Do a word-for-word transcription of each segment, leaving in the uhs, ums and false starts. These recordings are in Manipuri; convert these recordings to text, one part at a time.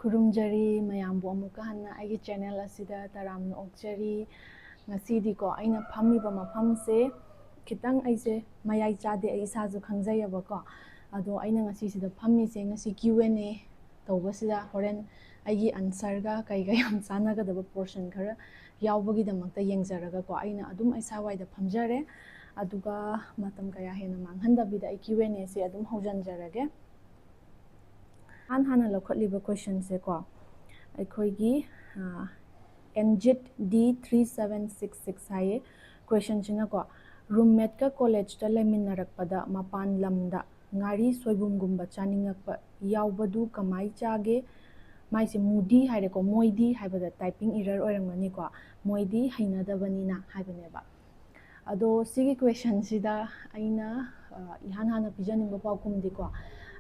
ꯈꯨꯔꯨꯝꯖꯔꯤ ꯃꯌꯥꯝꯕꯨ ꯑꯃꯨꯛꯀ ꯍꯟꯅ ꯑꯩꯒꯤ ꯆꯦꯅꯦꯜ ꯑꯁꯤꯗ ꯇꯔꯥꯝꯅ ꯑꯣꯛꯆꯔꯤ꯫ ꯉꯁꯤꯗꯤꯀꯣ, ꯑꯩꯅ ꯐꯝꯃꯤꯕ ꯃꯐꯝꯁꯦ ꯈꯤꯇꯪ ꯑꯩꯁꯦ ꯃꯌꯥꯏ ꯆꯥꯗꯦ, ꯑꯩ ꯏꯁꯥꯁꯨ ꯈꯪꯖꯩꯌꯦꯕꯀꯣ꯫ ꯑꯗꯣ ꯑꯩꯅ ꯉꯁꯤꯁꯤꯗ ꯐꯝꯃꯤꯁꯦ, ꯉꯁꯤ ꯀ꯭ꯌꯨ ꯑꯦꯟ ꯑꯦ ꯇꯧꯕꯁꯤꯗ ꯍꯣꯔꯦꯟ ꯑꯩꯒꯤ ꯑꯟꯁꯔꯒ ꯀꯩꯒ ꯌꯥꯝ ꯆꯥꯟꯅꯒꯗꯕ ꯄꯣꯔꯁꯟ ꯈꯔ ꯌꯥꯎꯕꯒꯤꯗꯃꯛꯇ ꯌꯦꯡꯖꯔꯒꯀꯣ, ꯑꯩꯅ ꯑꯗꯨꯝ ꯑꯩ ꯁꯥꯋꯥꯏꯗ ꯐꯝꯖꯔꯦ꯫ ꯑꯗꯨꯒ ꯃꯇꯝ ꯀꯌꯥ ꯍꯦꯟꯅ ꯃꯥꯡꯍꯟꯗꯕꯤꯗ ꯑꯩ ꯀ꯭ꯌꯨ ꯑꯦꯟ ꯑꯦꯁꯦ ꯑꯗꯨꯝ ꯍꯧꯖꯟꯖꯔꯒꯦ꯫ ꯏꯍꯥꯟ ꯍꯥꯟꯅ ꯂꯧꯈꯠꯂꯤꯕ ꯀꯣꯏꯁꯟꯁꯦꯀꯣ, ꯑꯩꯈꯣꯏꯒꯤ N Z D three seven six six ꯍꯥꯏꯌꯦ꯫ ꯀꯣꯏꯁꯟꯁꯤꯅꯀꯣ, ꯔꯨꯝꯃꯦꯠꯀ ꯀꯣꯂꯦꯖꯇ ꯂꯩꯃꯤꯟꯅꯔꯛꯄꯗ ꯃꯄꯥꯟ ꯂꯝꯗ ꯉꯥꯔꯤ ꯁꯣꯏꯕꯨꯝꯒꯨꯝꯕ ꯆꯥꯅꯤꯡꯉꯛꯄ ꯌꯥꯎꯕꯗꯨ ꯀꯃꯥꯏ ꯆꯥꯒꯦ? ꯃꯥꯏꯁꯦ ꯃꯨꯗꯤ ꯍꯥꯏꯔꯦꯀꯣ, ꯃꯣꯏꯗꯤ ꯍꯥꯏꯕꯗ ꯇꯥꯏꯄꯤꯡ ꯏꯔꯔ ꯑꯣꯏꯔꯝꯒꯅꯤꯀꯣ꯫ ꯃꯣꯏꯗꯤ ꯍꯩꯅꯗꯕꯅꯤꯅ ꯍꯥꯏꯕꯅꯦꯕ꯫ ꯑꯗꯣ ꯁꯤꯒꯤ ꯀꯣꯏꯁꯟꯁꯤꯗ ꯑꯩꯅ, ꯑ, ꯏꯍꯥꯟ ꯍꯥꯟꯅ ꯄꯤꯖꯅꯤꯡꯕ ꯄꯥꯎꯈꯨꯝꯗꯤꯀꯣ,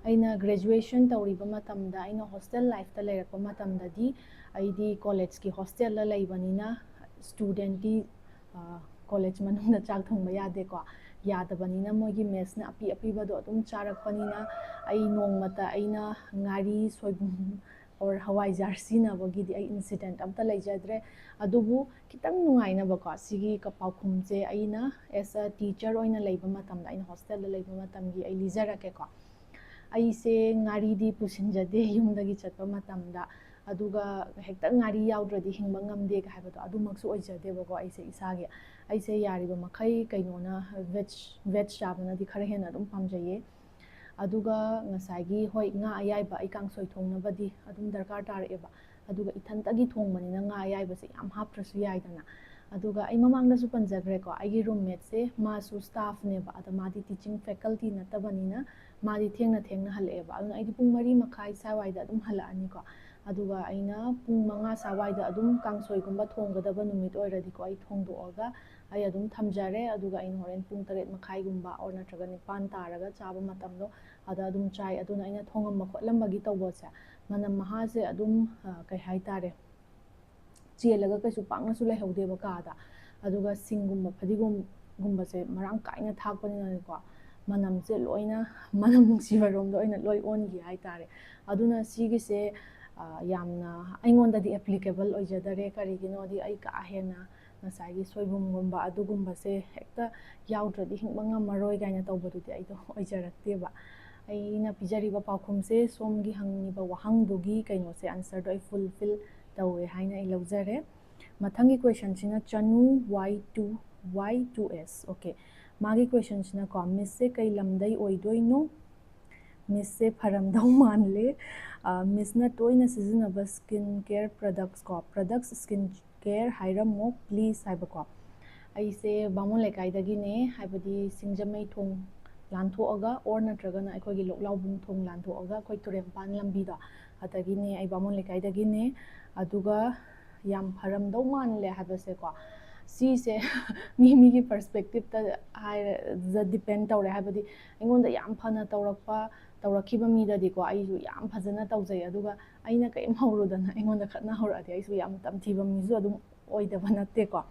ꯑꯩꯅ ꯒ꯭ꯔꯦꯖꯨꯋꯦꯁꯟ ꯇꯧꯔꯤꯕ ꯃꯇꯝꯗ, ꯑꯩꯅ ꯍꯣꯁꯇꯦꯜ ꯂꯥꯏꯐꯇ ꯂꯩꯔꯛꯄ ꯃꯇꯝꯗꯗꯤ, ꯑꯩꯗꯤ ꯀꯣꯂꯦꯖꯀꯤ ꯍꯣꯁꯇꯦꯜꯗ ꯂꯩꯕꯅꯤꯅ ꯁ꯭ꯇꯨꯗꯦꯟꯠꯇꯤ, ꯑ, ꯀꯣꯂꯦꯖ ꯃꯅꯨꯡꯗ ꯆꯥꯛ ꯊꯣꯡꯕ ꯌꯥꯗꯦꯀꯣ꯫ ꯌꯥꯗꯕꯅꯤꯅ ꯃꯣꯏꯒꯤ ꯃꯦꯁꯅ ꯑꯄꯤ ꯑꯄꯤꯕꯗꯣ ꯑꯗꯨꯝ ꯆꯥꯔꯛꯄꯅꯤꯅ, ꯑꯩ ꯅꯣꯡꯃꯇ ꯑꯩꯅ ꯉꯥꯔꯤ, ꯁꯣꯏꯕꯨꯝ or ꯍꯋꯥꯏꯖꯥꯔ ꯁꯤꯖꯤꯟꯅꯕꯒꯤꯗꯤ ꯑꯩ ꯏꯟꯁꯤꯗꯦꯟꯠ ꯑꯝꯇ ꯂꯩꯖꯗ꯭ꯔꯦ꯫ ꯑꯗꯨꯕꯨ ꯈꯤꯇꯪ ꯅꯨꯡꯉꯥꯏꯅꯕꯀꯣ, ꯁꯤꯒꯤ ꯀ-, ꯄꯥꯎꯈꯨꯝꯁꯦ ꯑꯩꯅ as a teacher ꯑꯣꯏꯅ ꯂꯩꯕ ꯃꯇꯝꯗ, ꯑꯩꯅ ꯍꯣꯁꯇꯦꯜꯗ ꯂꯩꯕ ꯃꯇꯝꯒꯤ ꯑꯩ ꯂꯤꯖꯔꯛꯀꯦꯀꯣ꯫ ꯑꯩꯁꯦ ꯉꯥꯔꯤꯗꯤ ꯄꯨꯁꯤꯟꯖꯗꯦ ꯌꯨꯝꯗꯒꯤ ꯆꯠꯄ ꯃꯇꯝꯗ꯫ ꯑꯗꯨꯒ ꯍꯦꯛꯇ ꯉꯥꯔꯤ ꯌꯥꯎꯗ꯭ꯔꯗꯤ ꯍꯤꯡꯕ ꯉꯝꯗꯦꯒ ꯍꯥꯏꯕꯗꯣ, ꯑꯗꯨꯃꯛꯁꯨ ꯑꯣꯏꯖꯗꯦꯕꯀꯣ ꯑꯩꯁꯦ ꯏꯁꯥꯒꯤ꯫ ꯑꯩꯁꯦ ꯌꯥꯔꯤꯕ ꯃꯈꯩ ꯀꯩꯅꯣꯅ, ꯚꯦꯖ, ꯚꯦꯖ ꯆꯥꯕꯅꯗꯤ ꯈꯔ ꯍꯦꯟꯅ ꯑꯗꯨꯝ ꯄꯥꯝꯖꯩꯌꯦ꯫ ꯑꯗꯨꯒ ꯉꯁꯥꯏꯒꯤ, ꯍꯣꯏ, ꯉꯥ ꯑꯌꯥꯏꯕ ꯑꯩ ꯀꯥꯡꯁꯣꯏ ꯊꯣꯡꯅꯕꯗꯤ ꯑꯗꯨꯝ ꯗꯔꯀꯥꯔ ꯇꯥꯔꯛꯑꯦꯕ꯫ ꯑꯗꯨꯒ ꯏꯊꯟꯇꯒꯤ ꯊꯣꯡꯕꯅꯤꯅ ꯉꯥ ꯑꯌꯥꯏꯕꯁꯦ ꯌꯥꯝ ꯍꯥꯞꯇ꯭ꯔꯁꯨ ꯌꯥꯏꯗꯅ꯫ ꯑꯗꯨꯒ ꯑꯩ ꯃꯃꯥꯡꯗꯁꯨ ꯄꯟꯖꯈ꯭ꯔꯦꯀꯣ, ꯑꯩꯒꯤ ꯔꯨꯝꯃꯦꯠꯁꯦ ꯃꯥꯁꯨ ꯁ꯭ꯇꯥꯐꯅꯦꯕ, ꯑꯗ ꯃꯥꯗꯤ ꯇꯤꯆꯤꯡ ꯐꯦꯀꯜꯇꯤ ꯅꯠꯇꯕꯅꯤꯅ ꯃꯥꯗꯤ ꯊꯦꯡꯅ ꯊꯦꯡꯅ ꯍꯜꯂꯛꯑꯦꯕ꯫ ꯑꯗꯨꯅ ꯑꯩꯗꯤ ꯄꯨꯡ ꯃꯔꯤ ꯃꯈꯥꯏ ꯁ꯭ꯋꯥꯏꯗ ꯑꯗꯨꯝ ꯍꯜꯂꯛꯑꯅꯤꯀꯣ꯫ ꯑꯗꯨꯒ ꯑꯩꯅ ꯄꯨꯡ ꯃꯉꯥ ꯁ꯭ꯋꯥꯏꯗ ꯑꯗꯨꯝ ꯀꯥꯡꯁꯣꯏꯒꯨꯝꯕ ꯊꯣꯡꯒꯗꯕ ꯅꯨꯃꯤꯠ ꯑꯣꯏꯔꯗꯤꯀꯣ, ꯑꯩ ꯊꯣꯡꯗꯣꯛꯑꯒ ꯑꯩ ꯑꯗꯨꯝ ꯊꯝꯖꯔꯦ꯫ ꯑꯗꯨꯒ ꯑꯩꯅ ꯍꯣꯔꯦꯟ ꯄꯨꯡ ꯇꯔꯦꯠ ꯃꯈꯥꯏꯒꯨꯝꯕ or ꯅꯠꯇ꯭ꯔꯒ ꯅꯤꯄꯥꯟ ꯇꯥꯔꯒ ꯆꯥꯕ ꯃꯇꯝꯗꯣ ꯑꯗ ꯑꯗꯨꯝ ꯆꯥꯏ꯫ ꯑꯗꯨꯅ ꯑꯩꯅ ꯊꯣꯡꯉꯝꯕ ꯈꯣꯠꯂꯝꯕꯒꯤ ꯇꯧꯕꯁꯦ, ꯃꯅꯝ ꯃꯍꯥꯁꯦ ꯑꯗꯨꯝ, ꯑ, ꯀꯩ ꯍꯥꯏꯇꯥꯔꯦ, ꯆꯦꯜꯂꯒ ꯀꯩꯁꯨ ꯄꯥꯛꯅꯁꯨ ꯂꯩꯍꯧꯗꯦꯕ ꯀꯥꯗ꯫ ꯑꯗꯨꯒ ꯁꯤꯡꯒꯨꯝꯕ, ꯐꯗꯤꯒꯣꯝꯒꯨꯝꯕꯁꯦ ꯃꯔꯥꯡ ꯀꯥꯏꯅ ꯊꯥꯛꯄꯅꯤꯅꯀꯣ, ꯃꯅꯝꯁꯦ ꯂꯣꯏꯅ ꯃꯅꯝ ꯅꯨꯡꯁꯤꯕꯔꯣꯝꯗ ꯑꯣꯏꯅ ꯂꯣꯏ ꯑꯣꯟꯈꯤ ꯍꯥꯏꯇꯥꯔꯦ꯫ ꯑꯗꯨꯅ ꯁꯤꯒꯤꯁꯦ, ꯑ, ꯌꯥꯝꯅ ꯑꯩꯉꯣꯟꯗꯗꯤ applicable ꯑꯣꯏꯖꯗꯔꯦ꯫ ꯀꯔꯤꯒꯤꯅꯣꯗꯤ ꯑꯩ ꯀꯥ ꯍꯦꯟꯅ ꯉꯁꯥꯏꯒꯤ ꯁꯣꯏꯕꯨꯝꯒꯨꯝꯕ ꯑꯗꯨꯒꯨꯝꯕꯁꯦ ꯍꯦꯛꯇ ꯌꯥꯎꯗ꯭ꯔꯗꯤ ꯍꯤꯡꯕ ꯉꯝꯃꯔꯣꯏ ꯀꯥꯏꯅ ꯇꯧꯕꯗꯨꯗꯤ ꯑꯩꯗꯣ ꯑꯣꯏꯖꯔꯛꯇꯦꯕ꯫ ꯑꯩꯅ ꯄꯤꯖꯔꯤꯕ ꯄꯥꯎꯈꯨꯝꯁꯦ, ꯁꯣꯝꯒꯤ ꯍꯪꯉꯤꯕ ꯋꯥꯍꯪꯗꯨꯒꯤ ꯀꯩꯅꯣꯁꯦ, answerꯗꯣ ꯑꯩ fulfill ꯇꯧꯋꯦ ꯍꯥꯏꯅ ꯑꯩ ꯂꯧꯖꯔꯦ꯫ ꯃꯊꯪꯒꯤ questionꯁꯤꯅ ꯆꯅꯨ Y two Y two S꯫ Okay, ꯃꯥꯒꯤ questionꯁꯤꯅꯀꯣ, Missꯁꯦ ꯀꯩ ꯂꯝꯗꯩ ꯑꯣꯏꯗꯣꯏꯅꯣ? Missꯁꯦ ꯐꯔꯝꯗꯧ ꯃꯥꯜꯂꯦ꯫ ꯑ, Missꯅ ꯇꯣꯏꯅ ꯁꯤꯖꯤꯟꯅꯕ skin care products ꯀꯣ, products skin care ꯍꯥꯏꯔꯝꯃꯣ please ꯍꯥꯏꯕꯀꯣ꯫ ꯑꯩꯁꯦ ꯕꯥꯃꯣꯟ ꯂꯩꯀꯥꯏꯗꯒꯤꯅꯦ, ꯍꯥꯏꯕꯗꯤ ꯁꯤꯡꯖꯃꯩ ꯊꯣꯡ ꯂꯥꯟꯊꯣꯛꯑꯒ, or ꯅꯠꯇ꯭ꯔꯒꯅ ꯑꯩꯈꯣꯏꯒꯤ ꯂꯣꯛꯂꯥꯎꯕꯨꯡ ꯊꯣꯡ ꯂꯥꯟꯊꯣꯛꯑꯒ ꯑꯩꯈꯣꯏ ꯇꯨꯔꯦꯜ ꯃꯄꯥꯟ ꯂꯝꯕꯤꯗꯣ, ꯑꯗꯒꯤꯅꯦ꯫ ꯑꯩ ꯕꯥꯃꯣꯟ ꯂꯩꯀꯥꯏꯗꯒꯤꯅꯦ꯫ ꯑꯗꯨꯒ ꯌꯥꯝ ꯐꯔꯝꯗꯧ ꯃꯥꯜꯂꯦ ꯍꯥꯏꯕꯁꯦꯀꯣ, ꯁꯤꯁꯦ ꯃꯤ ꯃꯤꯒꯤ perspectiveꯇ ꯍꯥꯏꯔ depend ꯇꯧꯔꯦ꯫ ꯍꯥꯏꯕꯗꯤ ꯑꯩꯉꯣꯟꯗ ꯌꯥꯝ ꯐꯅ ꯇꯧꯔꯛꯄ, ꯇꯧꯔꯛꯈꯤꯕ ꯃꯤꯗꯗꯤꯀꯣ, ꯑꯩꯁꯨ ꯌꯥꯝ ꯐꯖꯅ ꯇꯧꯖꯩ꯫ ꯑꯗꯨꯒ ꯑꯩꯅ ꯀꯔꯤꯝ ꯍꯧꯔꯨꯗꯅ ꯑꯩꯉꯣꯟꯗ ꯈꯠꯅ ꯍꯧꯔꯛꯑꯗꯤ, ꯑꯩꯁꯨ ꯌꯥꯝ ꯇꯝꯊꯤꯕ ꯃꯤꯁꯨ ꯑꯗꯨꯝ ꯑꯣꯏꯗꯕ ꯅꯠꯇꯦꯀꯣ꯫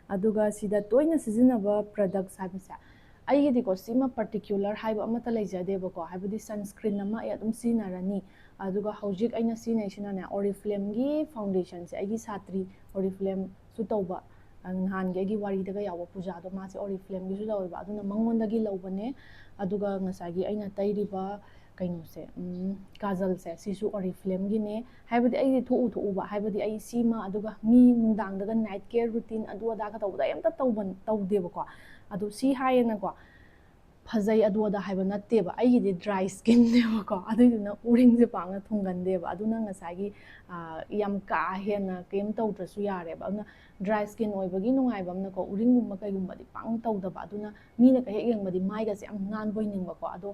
ꯑꯗꯨꯒ ꯁꯤꯗ ꯇꯣꯏꯅ ꯁꯤꯖꯤꯟꯅꯕ products ꯍꯥꯏꯕꯁꯦ, ꯑꯩꯒꯤꯗꯤꯀꯣ ꯁꯤꯃ particular ꯍꯥꯏꯕ ꯑꯃꯠꯇ ꯂꯩꯖꯗꯦꯕꯀꯣ꯫ ꯍꯥꯏꯕꯗꯤ sunscreen ꯑꯃ ꯑꯩ ꯑꯗꯨꯝ ꯁꯤꯖꯤꯟꯅꯔꯅꯤ꯫ ꯑꯗꯨꯒ ꯍꯧꯖꯤꯛ ꯑꯩꯅ ꯁꯤꯖꯤꯟꯅꯩꯁꯤꯅꯅꯦ, Oriflammeꯒꯤ foundationꯁꯦ꯫ ꯑꯩꯒꯤ ꯁꯥꯇ꯭ꯔꯤ Oriflammeꯁꯨ ꯇꯧꯕ, ꯑ, ꯅꯍꯥꯟꯒꯤ ꯑꯩꯒꯤ ꯋꯥꯔꯤꯗꯒ ꯌꯥꯎꯕ ꯄꯨꯖꯥꯗꯣ, ꯃꯥꯁꯦ Oriflammeꯒꯤꯁꯨ ꯇꯧꯋꯦꯕ꯫ ꯑꯗꯨꯅ ꯃꯉꯣꯟꯗꯒꯤ ꯂꯧꯕꯅꯦ꯫ ꯑꯗꯨꯒ ꯉꯁꯥꯏꯒꯤ ꯑꯩꯅ ꯇꯩꯔꯤꯕ ꯀꯩꯅꯣꯁꯦ, ꯎꯝ, ꯀꯥꯖꯜꯁꯦ, ꯁꯤꯁꯨ Oriflammeꯒꯤꯅꯦ꯫ ꯍꯥꯏꯕꯗꯤ ꯑꯩꯗꯤ ꯊꯣꯛꯎ ꯊꯣꯛꯎꯕ, ꯍꯥꯏꯕꯗꯤ ꯑꯩ ꯁꯤꯃ, ꯑꯗꯨꯒ ꯃꯤ ꯅꯨꯡꯗꯥꯡꯗꯒ night care routine ꯑꯗꯨ ꯑꯗꯥꯒ ꯇꯧꯕꯗ ꯑꯩ ꯑꯝꯇ ꯇꯧꯕ, ꯇꯧꯗꯦꯕꯀꯣ꯫ ꯑꯗꯨ ꯁꯤ ꯍꯥꯏꯌꯦꯅꯀꯣ, ꯐꯖꯩ ꯑꯗꯨ ꯑꯗꯥ ꯍꯥꯏꯕ ꯅꯠꯇꯦꯕ, ꯑꯩꯒꯤꯗꯤ dry skinꯅꯦꯕꯀꯣ꯫ ꯑꯗꯨꯏꯗꯨꯅ ꯎꯔꯤꯡꯁꯦ ꯄꯥꯛꯅ ꯊꯨꯡꯒꯟꯗꯦꯕ꯫ ꯑꯗꯨꯅ ꯉꯁꯥꯏꯒꯤ, ꯑ, ꯌꯥꯝ ꯀꯥ ꯍꯦꯟꯅ ꯀꯩꯝ ꯇꯧꯗ꯭ꯔꯁꯨ ꯌꯥꯔꯦꯕ꯫ ꯑꯗꯨꯅ dry skin ꯑꯣꯏꯕꯒꯤ ꯅꯨꯡꯉꯥꯏꯕ ꯑꯃꯅꯀꯣ, ꯎꯔꯤꯡꯒꯨꯝꯕ ꯀꯩꯒꯨꯝꯕꯗꯤ ꯄꯥꯛꯅ ꯇꯧꯗꯕ꯫ ꯑꯗꯨꯅ ꯃꯤꯅꯒ ꯍꯦꯛ ꯌꯦꯡꯕꯗꯤ ꯃꯥꯏꯒꯁꯦ ꯌꯥꯝ ꯅꯥꯟꯕꯣꯏ ꯅꯤꯡꯕꯀꯣ꯫ ꯑꯗꯣ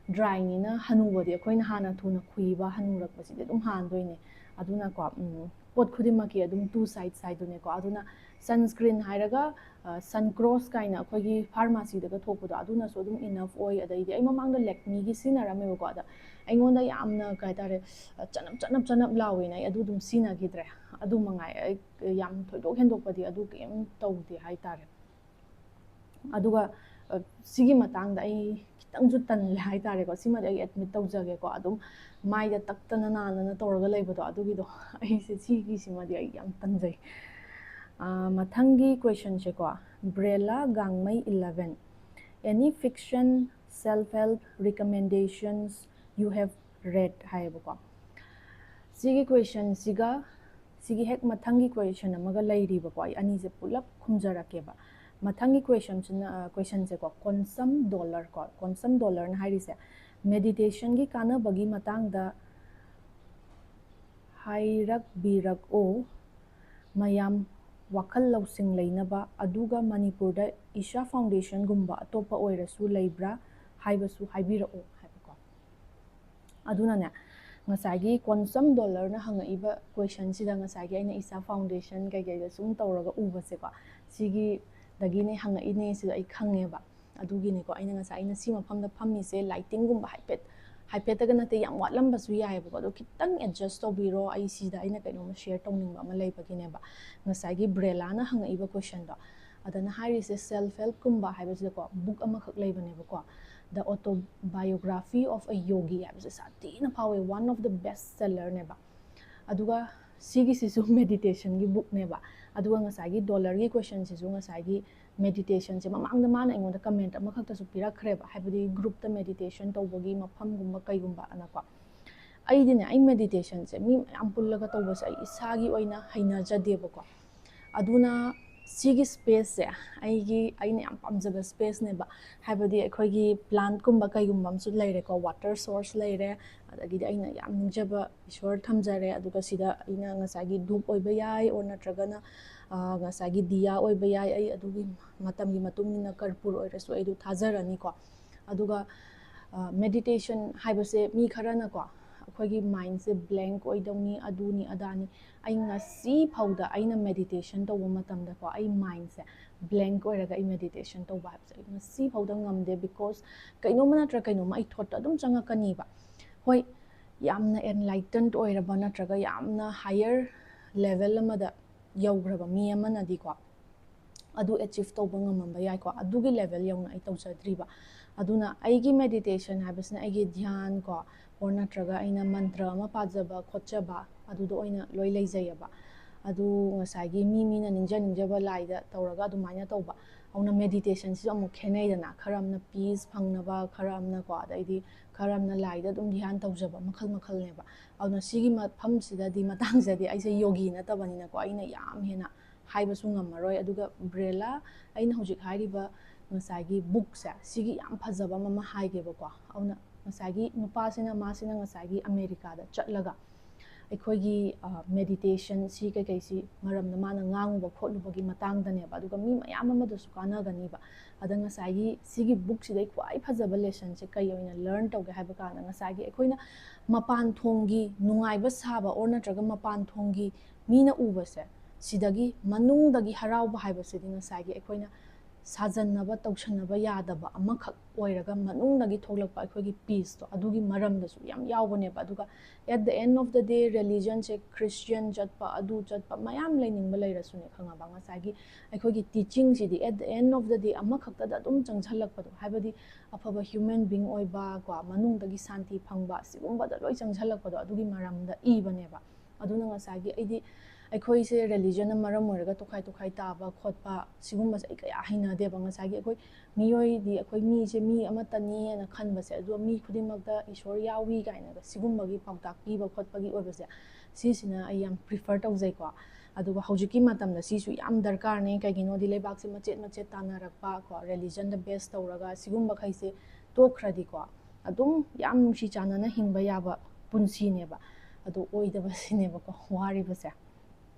dryꯅꯤꯅ ꯍꯅꯨꯕꯗꯤ, ꯑꯩꯈꯣꯏꯅ ꯍꯥꯟꯅ ꯊꯨꯅ ꯈꯨꯏꯕ ꯍꯅꯨꯔꯛꯄꯁꯤꯗꯤ ꯑꯗꯨꯝ ꯍꯥꯟꯗꯣꯏꯅꯦ꯫ ꯑꯗꯨꯅꯀꯣ, ꯎꯝ, ꯄꯣꯠ ꯈꯨꯗꯤꯡꯃꯛꯀꯤ ꯑꯗꯨꯝ two sides ꯍꯥꯏꯗꯨꯅꯦꯀꯣ꯫ ꯑꯗꯨꯅ sunscreen ꯍꯥꯏꯔꯒ, ꯑ, Suncross ꯀꯥꯏꯅ ꯑꯩꯈꯣꯏꯒꯤ pharmacyꯗꯒ ꯊꯣꯛꯄꯗꯣ, ꯑꯗꯨꯅꯁꯨ ꯑꯗꯨꯝ enough ꯑꯣꯏ꯫ ꯑꯗꯩꯗꯤ ꯑꯩ ꯃꯃꯥꯡꯗ Lakmeꯒꯤ ꯁꯤꯖꯤꯟꯅꯔꯝꯃꯦꯕꯀꯣ, ꯑꯗ ꯑꯩꯉꯣꯟꯗ ꯌꯥꯝꯅ, ꯀꯩ ꯍꯥꯏꯇꯥꯔꯦ, ꯑ, ꯆꯅꯞ, ꯆꯅꯞ, ꯆꯅꯞ ꯂꯥꯎꯋꯦꯅ ꯑꯩ ꯑꯗꯨ ꯑꯗꯨꯝ ꯁꯤꯖꯤꯟꯅꯈꯤꯗ꯭ꯔꯦ꯫ ꯑꯗꯨ ꯃꯉꯥꯏ, ꯑꯩ ꯌꯥꯝ ꯊꯣꯏꯗꯣꯛ ꯍꯦꯟꯗꯣꯛꯄꯗꯤ ꯑꯗꯨ ꯀꯩꯝ ꯇꯧꯗꯦ ꯍꯥꯏꯇꯥꯔꯦ꯫ ꯑꯗꯨꯒ, ꯁꯤꯒꯤ ꯃꯇꯥꯡꯗ ꯑꯩ ꯈꯤꯇꯪꯁꯨ ꯇꯜꯂꯦ ꯍꯥꯏꯇꯥꯔꯦꯀꯣ꯫ ꯁꯤꯃꯗꯤ ꯑꯩ ꯑꯦꯗꯃꯤꯠ ꯇꯧꯖꯒꯦꯀꯣ꯫ ꯑꯗꯨꯝ ꯃꯥꯏꯗ ꯇꯛꯇꯅ ꯅꯥꯟꯗꯅ ꯇꯧꯔꯒ ꯂꯩꯕꯗꯣ, ꯑꯗꯨꯒꯤꯗꯣ ꯑꯩꯁꯦ ꯁꯤꯒꯤꯁꯤꯃꯗꯤ ꯑꯩ ꯌꯥꯝ ꯇꯟꯖꯩ꯫ ꯃꯊꯪꯒꯤ ꯀꯣꯏꯁꯟꯁꯦꯀꯣ, ꯕ꯭ꯔꯦꯂꯥ ꯒꯥꯡꯃꯩ eleven, any fiction self help recommendations you have read ꯍꯥꯏꯌꯦꯕꯀꯣ꯫ ꯁꯤꯒꯤ ꯀꯣꯏꯁꯟꯁꯤꯒ ꯁꯤꯒꯤ ꯍꯦꯛ ꯃꯊꯪꯒꯤ ꯀꯣꯏꯁꯟ ꯑꯃꯒ ꯂꯩꯔꯤꯕꯀꯣ꯫ ꯑꯩ ꯑꯅꯤꯁꯦ ꯄꯨꯂꯞ ꯈꯨꯝꯖꯔꯛꯀꯦꯕ꯫ ꯃꯊꯪꯒꯤ ꯀꯣꯏꯁꯟꯁꯤꯅ ꯀꯣꯏꯁꯟꯁꯦꯀꯣ, ꯀꯣꯟꯁꯝ ꯗꯣꯂꯔ ꯀꯣ, ꯀꯣꯟꯁꯝ ꯗꯣꯂꯔꯅ ꯍꯥꯏꯔꯤꯁꯦ ꯃꯦꯗꯤꯇꯦꯁꯟꯒꯤ ꯀꯥꯟꯅꯕꯒꯤ ꯃꯇꯥꯡꯗ ꯍꯥꯏꯔꯛꯄꯤꯔꯛꯑꯣ꯫ ꯃꯌꯥꯝ ꯋꯥꯈꯜ ꯂꯧꯁꯤꯡ ꯂꯩꯅꯕ, ꯑꯗꯨꯒ ꯃꯅꯤꯄꯨꯔꯗ ꯏꯁꯥ ꯐꯥꯎꯟꯗꯦꯁꯟꯒꯨꯝꯕ ꯑꯇꯣꯞꯄ ꯑꯣꯏꯔꯁꯨ ꯂꯩꯕ꯭ꯔꯥ ꯍꯥꯏꯕꯁꯨ ꯍꯥꯏꯕꯤꯔꯛꯑꯣ ꯍꯥꯏꯕꯀꯣ꯫ ꯑꯗꯨꯅꯅꯦ, ꯉꯁꯥꯏꯒꯤ ꯀꯣꯟꯁꯝ ꯗꯣꯂꯔꯅ ꯍꯪꯉꯛꯏꯕ ꯀꯣꯏꯁꯟꯁꯤꯗ ꯉꯁꯥꯏꯒꯤ ꯑꯩꯅ ꯏꯁꯥ ꯐꯥꯎꯟꯗꯦꯁꯟ ꯀꯩꯀꯩꯗ ꯁꯨꯝ ꯇꯧꯔꯒ ꯎꯕꯁꯦꯀꯣ, ꯁꯤꯒꯤꯗꯒꯤꯅꯦ ꯍꯪꯉꯛꯏꯅꯦ ꯁꯤꯗ ꯑꯩ ꯈꯪꯉꯦꯕ꯫ ꯑꯗꯨꯒꯤꯅꯤꯀꯣ ꯑꯩꯅ ꯉꯁꯥꯏ ꯑꯩꯅ ꯁꯤ ꯃꯐꯝꯗ ꯐꯝꯃꯤꯁꯦ, ꯂꯥꯏꯇꯤꯡꯒꯨꯝꯕ ꯍꯥꯏꯐꯦꯠ ꯍꯥꯏꯐꯦꯠꯇꯒ ꯅꯠꯇꯦ, ꯌꯥꯝ ꯋꯥꯠꯂꯝꯕꯁꯨ ꯌꯥꯏꯑꯕꯀꯣ꯫ ꯑꯗꯣ ꯈꯤꯇꯪ ꯑꯦꯗꯖꯁ ꯇꯧꯕꯤꯔꯣ꯫ ꯑꯩ ꯁꯤꯗ ꯑꯩꯅ ꯀꯩꯅꯣꯝꯃ ꯁꯤꯌꯔ ꯇꯧꯅꯤꯡꯕ ꯑꯃ ꯂꯩꯕꯒꯤꯅꯦꯕ꯫ ꯉꯁꯥꯏꯒꯤ ꯕ꯭ꯔꯦꯂꯥꯅ ꯍꯪꯉꯛꯏꯕ ꯀꯣꯏꯁꯟꯗꯣ, ꯑꯗꯨꯅ ꯍꯥꯏꯔꯤꯁꯦ ꯁꯦꯜꯐ ꯍꯦꯜꯞꯀꯨꯝꯕ ꯍꯥꯏꯕꯁꯤꯗꯀꯣ, ꯕꯨꯛ ꯑꯃꯈꯛ ꯂꯩꯕꯅꯦꯕꯀꯣ, The Autobiography of a Yogi ꯍꯥꯏꯕꯁꯦ ꯁꯥꯊꯤꯅ ꯐꯥꯎꯋꯦ, one of the best sellerꯅꯦꯕ꯫ ꯑꯗꯨꯒ ꯁꯤꯒꯤꯁꯤꯁꯨ ꯃꯦꯗꯤꯇꯦꯁꯟꯒꯤ ꯕꯨꯛꯅꯦꯕ꯫ ꯑꯗꯨꯒ ꯉꯁꯥꯏꯒꯤ ꯗꯣꯂꯔꯒꯤ ꯀꯣꯏꯁꯟꯁꯤꯁꯨ ꯉꯁꯥꯏꯒꯤ ꯃꯦꯗꯤꯇꯦꯁꯟꯁꯦ ꯃꯃꯥꯡꯗ ꯃꯥꯅ ꯑꯩꯉꯣꯟꯗ ꯀꯃꯦꯟꯠ ꯑꯃꯈꯛꯇꯁꯨ ꯄꯤꯔꯛꯈ꯭ꯔꯦꯕ, ꯍꯥꯏꯕꯗꯤ ꯒ꯭ꯔꯨꯞꯇ ꯃꯦꯗꯤꯇꯦꯁꯟ ꯇꯧꯕꯒꯤ ꯃꯐꯝꯒꯨꯝꯕ ꯀꯩꯒꯨꯝꯕ ꯑꯅꯀꯣ꯫ ꯑꯩꯗꯤꯅꯦ, ꯑꯩ ꯃꯦꯗꯤꯇꯦꯁꯟꯁꯦ ꯃꯤ ꯃꯌꯥꯝ ꯄꯨꯜꯂꯒ ꯇꯧꯕꯁꯦ ꯑꯩ ꯏꯁꯥꯒꯤ ꯑꯣꯏꯅ ꯍꯩꯅꯖꯗꯦꯕꯀꯣ꯫ ꯑꯗꯨꯅ ꯁꯤꯒꯤ ꯁ꯭ꯄꯦꯁꯁꯦ ꯑꯩꯒꯤ, ꯑꯩꯅ ꯌꯥꯝ ꯄꯥꯝꯖꯕ ꯁ꯭ꯄꯦꯁꯅꯦꯕ꯫ ꯍꯥꯏꯕꯗꯤ ꯑꯩꯈꯣꯏꯒꯤ ꯄ꯭ꯂꯥꯟꯠꯀꯨꯝꯕ ꯀꯩꯒꯨꯝꯕ ꯑꯃꯁꯨ ꯂꯩꯔꯦꯀꯣ, ꯋꯥꯇꯔ ꯁꯣꯔꯁ ꯂꯩꯔꯦ, ꯑꯗꯒꯤꯗꯤ ꯑꯩꯅ ꯌꯥꯝ ꯅꯤꯡꯖꯕ ꯏꯁꯣꯔ ꯊꯝꯖꯔꯦ꯫ ꯑꯗꯨꯒ ꯁꯤꯗ ꯑꯩꯅ ꯉꯁꯥꯏꯒꯤ ꯙꯨꯞ ꯑꯣꯏꯕ ꯌꯥꯏ, ꯑꯣꯔ ꯅꯠꯇ꯭ꯔꯒꯅ ꯉꯁꯥꯏꯒꯤ ꯗꯤꯌꯥ ꯑꯣꯏꯕ ꯌꯥꯏ꯫ ꯑꯩ ꯑꯗꯨꯒꯤ ꯃꯇꯝꯒꯤ ꯃꯇꯨꯡ ꯏꯟꯅ ꯀꯔꯄꯨꯔ ꯑꯣꯏꯔꯁꯨ ꯑꯩꯗꯣ ꯊꯥꯖꯔꯅꯤꯀꯣ꯫ ꯑꯗꯨꯒ ꯃꯦꯗꯤꯇꯦꯁꯟ ꯍꯥꯏꯕꯁꯦ ꯃꯤ ꯈꯔꯅꯀꯣ, ꯑꯩꯈꯣꯏꯒꯤ ꯃꯥꯏꯟꯁꯦ ꯕ꯭ꯂꯦꯡꯛ ꯑꯣꯏꯗꯧꯅꯤ, ꯑꯗꯨꯅꯤ ꯑꯗꯥꯅꯤ꯫ ꯑꯩ ꯉꯁꯤ ꯐꯥꯎꯗ ꯑꯩꯅ ꯃꯦꯗꯤꯇꯦꯁꯟ ꯇꯧꯕ ꯃꯇꯝꯗꯀꯣ, ꯑꯩ ꯃꯥꯏꯟꯁꯦ ꯕ꯭ꯂꯦꯡꯛ ꯑꯣꯏꯔꯒ ꯑꯩ ꯃꯦꯗꯤꯇꯦꯁꯟ ꯇꯧꯕ ꯍꯥꯏꯕꯁꯦ ꯑꯩ ꯉꯁꯤ ꯐꯥꯎꯗ ꯉꯝꯗꯦ꯫ ꯕꯤꯀꯣꯁ ꯀꯩꯅꯣꯝꯃ ꯅꯠꯇ꯭ꯔ ꯀꯩꯅꯣꯝꯃ ꯑꯩ ꯊꯣꯠꯇ ꯑꯗꯨꯝ ꯆꯪꯉꯛꯀꯅꯤꯕ꯫ ꯍꯣꯏ, ꯌꯥꯝꯅ ꯑꯦꯟꯂꯥꯏꯇꯟ ꯑꯣꯏꯔꯕ ꯅꯠꯇ꯭ꯔꯒ ꯌꯥꯝꯅ ꯍꯥꯏꯌꯔ ꯂꯦꯚꯦꯜ ꯑꯃꯗ ꯌꯧꯈ꯭ꯔꯕ ꯃꯤ ꯑꯃꯅꯗꯤꯀꯣ, ꯑꯗꯨ achieve ꯇꯧꯕ ꯉꯝꯃꯝꯕ ꯌꯥꯏꯀꯣ꯫ ꯑꯗꯨꯒꯤ level ꯌꯧꯅ ꯑꯩ ꯇꯧꯖꯗ꯭ꯔꯤꯕ꯫ ꯑꯗꯨꯅ ꯑꯩꯒꯤ meditation ꯍꯥꯏꯕꯁꯤꯅ ꯑꯩꯒꯤ ꯙ꯭ꯌꯥꯟ ꯀꯣ, or ꯅꯠꯇ꯭ꯔꯒ ꯑꯩꯅ ꯃꯟꯇ꯭ꯔ ꯑꯃ ꯄꯥꯖꯕ ꯈꯣꯠꯆꯕ, ꯑꯗꯨꯗ ꯑꯣꯏꯅ ꯂꯣꯏ ꯂꯩꯖꯩꯌꯦꯕ꯫ ꯑꯗꯨ ꯉꯁꯥꯏꯒꯤ ꯃꯤ ꯃꯤꯅ ꯅꯤꯡꯖ ꯅꯤꯡꯖꯕ ꯂꯥꯏꯗ ꯇꯧꯔꯒ ꯑꯗꯨꯃꯥꯏꯅ ꯇꯧꯕ꯫ ꯑꯗꯨꯅ meditationꯁꯤꯁꯨ ꯑꯃꯨꯛ ꯈꯦꯠꯅꯩꯗꯅ, ꯈꯔ ꯑꯃꯅ peace ꯐꯪꯅꯕ, ꯈꯔ ꯑꯃꯅꯀꯣ, ꯑꯗꯩꯗꯤ ꯈꯔ ꯑꯃꯅ ꯂꯥꯏꯗ ꯑꯗꯨꯝ ꯙ꯭ꯌꯥꯟ ꯇꯧꯖꯕ, ꯃꯈꯜ ꯃꯈꯜꯅꯦꯕ꯫ ꯑꯗꯨꯅ ꯁꯤꯒꯤ ꯃꯐꯝꯁꯤꯗꯗꯤ, ꯃꯇꯥꯡꯁꯤꯗꯗꯤ ꯑꯩꯁꯦ ꯌꯣꯒꯤ ꯅꯠꯇꯕꯅꯤꯅꯀꯣ, ꯑꯩꯅ ꯌꯥꯝ ꯍꯦꯟꯅ ꯍꯥꯏꯕꯁꯨ ꯉꯝꯃꯔꯣꯏ꯫ ꯑꯗꯨꯒ ꯕ꯭ꯔꯦꯂꯥ, ꯑꯩꯅ ꯍꯧꯖꯤꯛ ꯍꯥꯏꯔꯤꯕ ꯉꯁꯥꯏꯒꯤ bookꯁꯦ, ꯁꯤꯒꯤ ꯌꯥꯝ ꯐꯖꯕ ꯑꯃ, ꯑꯃ ꯍꯥꯏꯒꯦꯕꯀꯣ꯫ ꯑꯗꯨꯅ ꯉꯁꯥꯏꯒꯤ ꯅꯨꯄꯥꯁꯤꯅ, ꯃꯥꯁꯤꯅ ꯉꯁꯥꯏꯒꯤ ꯑꯃꯦꯔꯤꯀꯥꯗ ꯆꯠꯂꯒ ꯑꯩꯈꯣꯏꯒꯤ, ꯑ, meditation ꯁꯤ ꯀꯩꯀꯩꯁꯤ ꯃꯔꯝꯗ ꯃꯥꯅ ꯉꯥꯡꯉꯨꯕ ꯈꯣꯠꯂꯨꯕꯒꯤ ꯃꯇꯥꯡꯗꯅꯦꯕ, ꯑꯗꯨꯒ ꯃꯤ ꯃꯌꯥꯝ ꯑꯃꯗꯁꯨ ꯀꯥꯟꯅꯒꯅꯤꯕ꯫ ꯑꯗ ꯉꯁꯥꯏꯒꯤ ꯁꯤꯒꯤ bookꯁꯤꯗ ꯈ꯭ꯋꯥꯏ ꯐꯖꯕ lessonꯁꯦ ꯀꯩ ꯑꯣꯏꯅ learn ꯇꯧꯒꯦ ꯍꯥꯏꯕ ꯀꯥꯟꯗ, ꯉꯁꯥꯏꯒꯤ ꯑꯩꯈꯣꯏꯅ ꯃꯄꯥꯟ ꯊꯣꯡꯒꯤ ꯅꯨꯡꯉꯥꯏꯕ ꯁꯥꯕ, or ꯅꯠꯇ꯭ꯔꯒ ꯃꯄꯥꯟ ꯊꯣꯡꯒꯤ ꯃꯤꯅ ꯎꯕꯁꯦ, ꯁꯤꯗꯒꯤ ꯃꯅꯨꯡꯗꯒꯤ ꯍꯔꯥꯎꯕ ꯍꯥꯏꯕꯁꯤꯗꯤ ꯉꯁꯥꯏꯒꯤ ꯑꯩꯈꯣꯏꯅ ꯁꯥꯖꯟꯅꯕ, ꯇꯧꯁꯟꯅꯕ ꯌꯥꯗꯕ ꯑꯃꯈꯛ ꯑꯣꯏꯔꯒ, ꯃꯅꯨꯡꯗꯒꯤ ꯊꯣꯛꯂꯛꯄ ꯑꯩꯈꯣꯏꯒꯤ peaceꯇꯣ, ꯑꯗꯨꯒꯤ ꯃꯔꯝꯗꯁꯨ ꯌꯥꯝ ꯌꯥꯎꯕꯅꯦꯕ꯫ ꯑꯗꯨꯒ at the end of the day, religionꯁꯦ, Christian ꯆꯠꯄ, ꯑꯗꯨ ꯆꯠꯄ, ꯃꯌꯥꯝ ꯂꯩꯅꯤꯡꯕ ꯂꯩꯔꯁꯨꯅꯦ, ꯈꯪꯉꯕ, ꯉꯁꯥꯏꯒꯤ ꯑꯩꯈꯣꯏꯒꯤ teachingꯁꯤꯗꯤ at the end of the day ꯑꯃꯈꯛꯇꯗ ꯑꯗꯨꯝ ꯆꯪꯁꯜꯂꯛꯄꯗꯣ, ꯍꯥꯏꯕꯗꯤ ꯑꯐꯕ human being ꯑꯣꯏꯕ ꯀꯣ, ꯃꯅꯨꯡꯗꯒꯤ ꯁꯥꯟꯇꯤ ꯐꯪꯕ, ꯁꯤꯒꯨꯝꯕꯗ ꯂꯣꯏ ꯆꯪꯁꯜꯂꯛꯄꯗꯣ, ꯑꯗꯨꯒꯤ ꯃꯔꯝꯗ ꯏꯕꯅꯦꯕ꯫ ꯑꯗꯨꯅ ꯉꯁꯥꯏꯒꯤ ꯑꯩꯗꯤ ꯑꯩꯈꯣꯏꯁꯦ religionꯅ ꯃꯔꯝ ꯑꯣꯏꯔꯒ ꯇꯣꯈꯥꯏ ꯇꯣꯈꯥꯏ ꯇꯥꯕ ꯈꯣꯠꯄ ꯁꯤꯒꯨꯝꯕꯁꯦ ꯑꯩ ꯀꯌꯥ ꯍꯩꯅꯗꯦꯕ꯫ ꯉꯁꯥꯏꯒꯤ ꯑꯩꯈꯣꯏ ꯃꯤꯑꯣꯏꯗꯤ, ꯑꯩꯈꯣꯏ ꯃꯤꯁꯦ ꯃꯤ ꯑꯃꯠꯇꯅꯤꯅ ꯈꯟꯕꯁꯦ, ꯑꯗꯨꯒ ꯃꯤ ꯈꯨꯗꯤꯡꯃꯛꯇ ꯏꯁꯣꯔ ꯌꯥꯎꯏ ꯀꯥꯏꯅꯒ ꯁꯤꯒꯨꯝꯕꯒꯤ ꯄꯥꯎꯇꯥꯛ ꯄꯤꯕ ꯈꯣꯠꯄꯒꯤ ꯑꯣꯏꯕꯁꯦ, ꯁꯤꯁꯤꯅ ꯑꯩ ꯌꯥꯝ prefer ꯇꯧꯖꯩꯀꯣ꯫ ꯑꯗꯨꯒ ꯍꯧꯖꯤꯛꯀꯤ ꯃꯇꯝꯗ ꯁꯤꯁꯨ ꯌꯥꯝ ꯗꯔꯀꯥꯔꯅꯦ꯫ ꯀꯩꯒꯤꯅꯣꯗꯤ ꯂꯩꯕꯥꯛꯁꯦ ꯃꯆꯦꯠ ꯃꯆꯦꯠ ꯇꯥꯅꯔꯛꯄ ꯀꯣ, religionꯗ base ꯇꯧꯔꯒ ꯁꯤꯒꯨꯝꯕꯈꯩꯁꯦ ꯇꯣꯛꯈ꯭ꯔꯗꯤꯀꯣ, ꯑꯗꯨꯝ ꯌꯥꯝ ꯅꯨꯡꯁꯤ ꯆꯥꯟꯅꯅ ꯍꯤꯡꯕ ꯌꯥꯕ ꯄꯨꯟꯁꯤꯅꯦꯕ꯫ ꯑꯗꯨ ꯑꯣꯏꯗꯕꯁꯤꯅꯦꯕꯀꯣ ꯋꯥꯔꯤꯕꯁꯦ꯫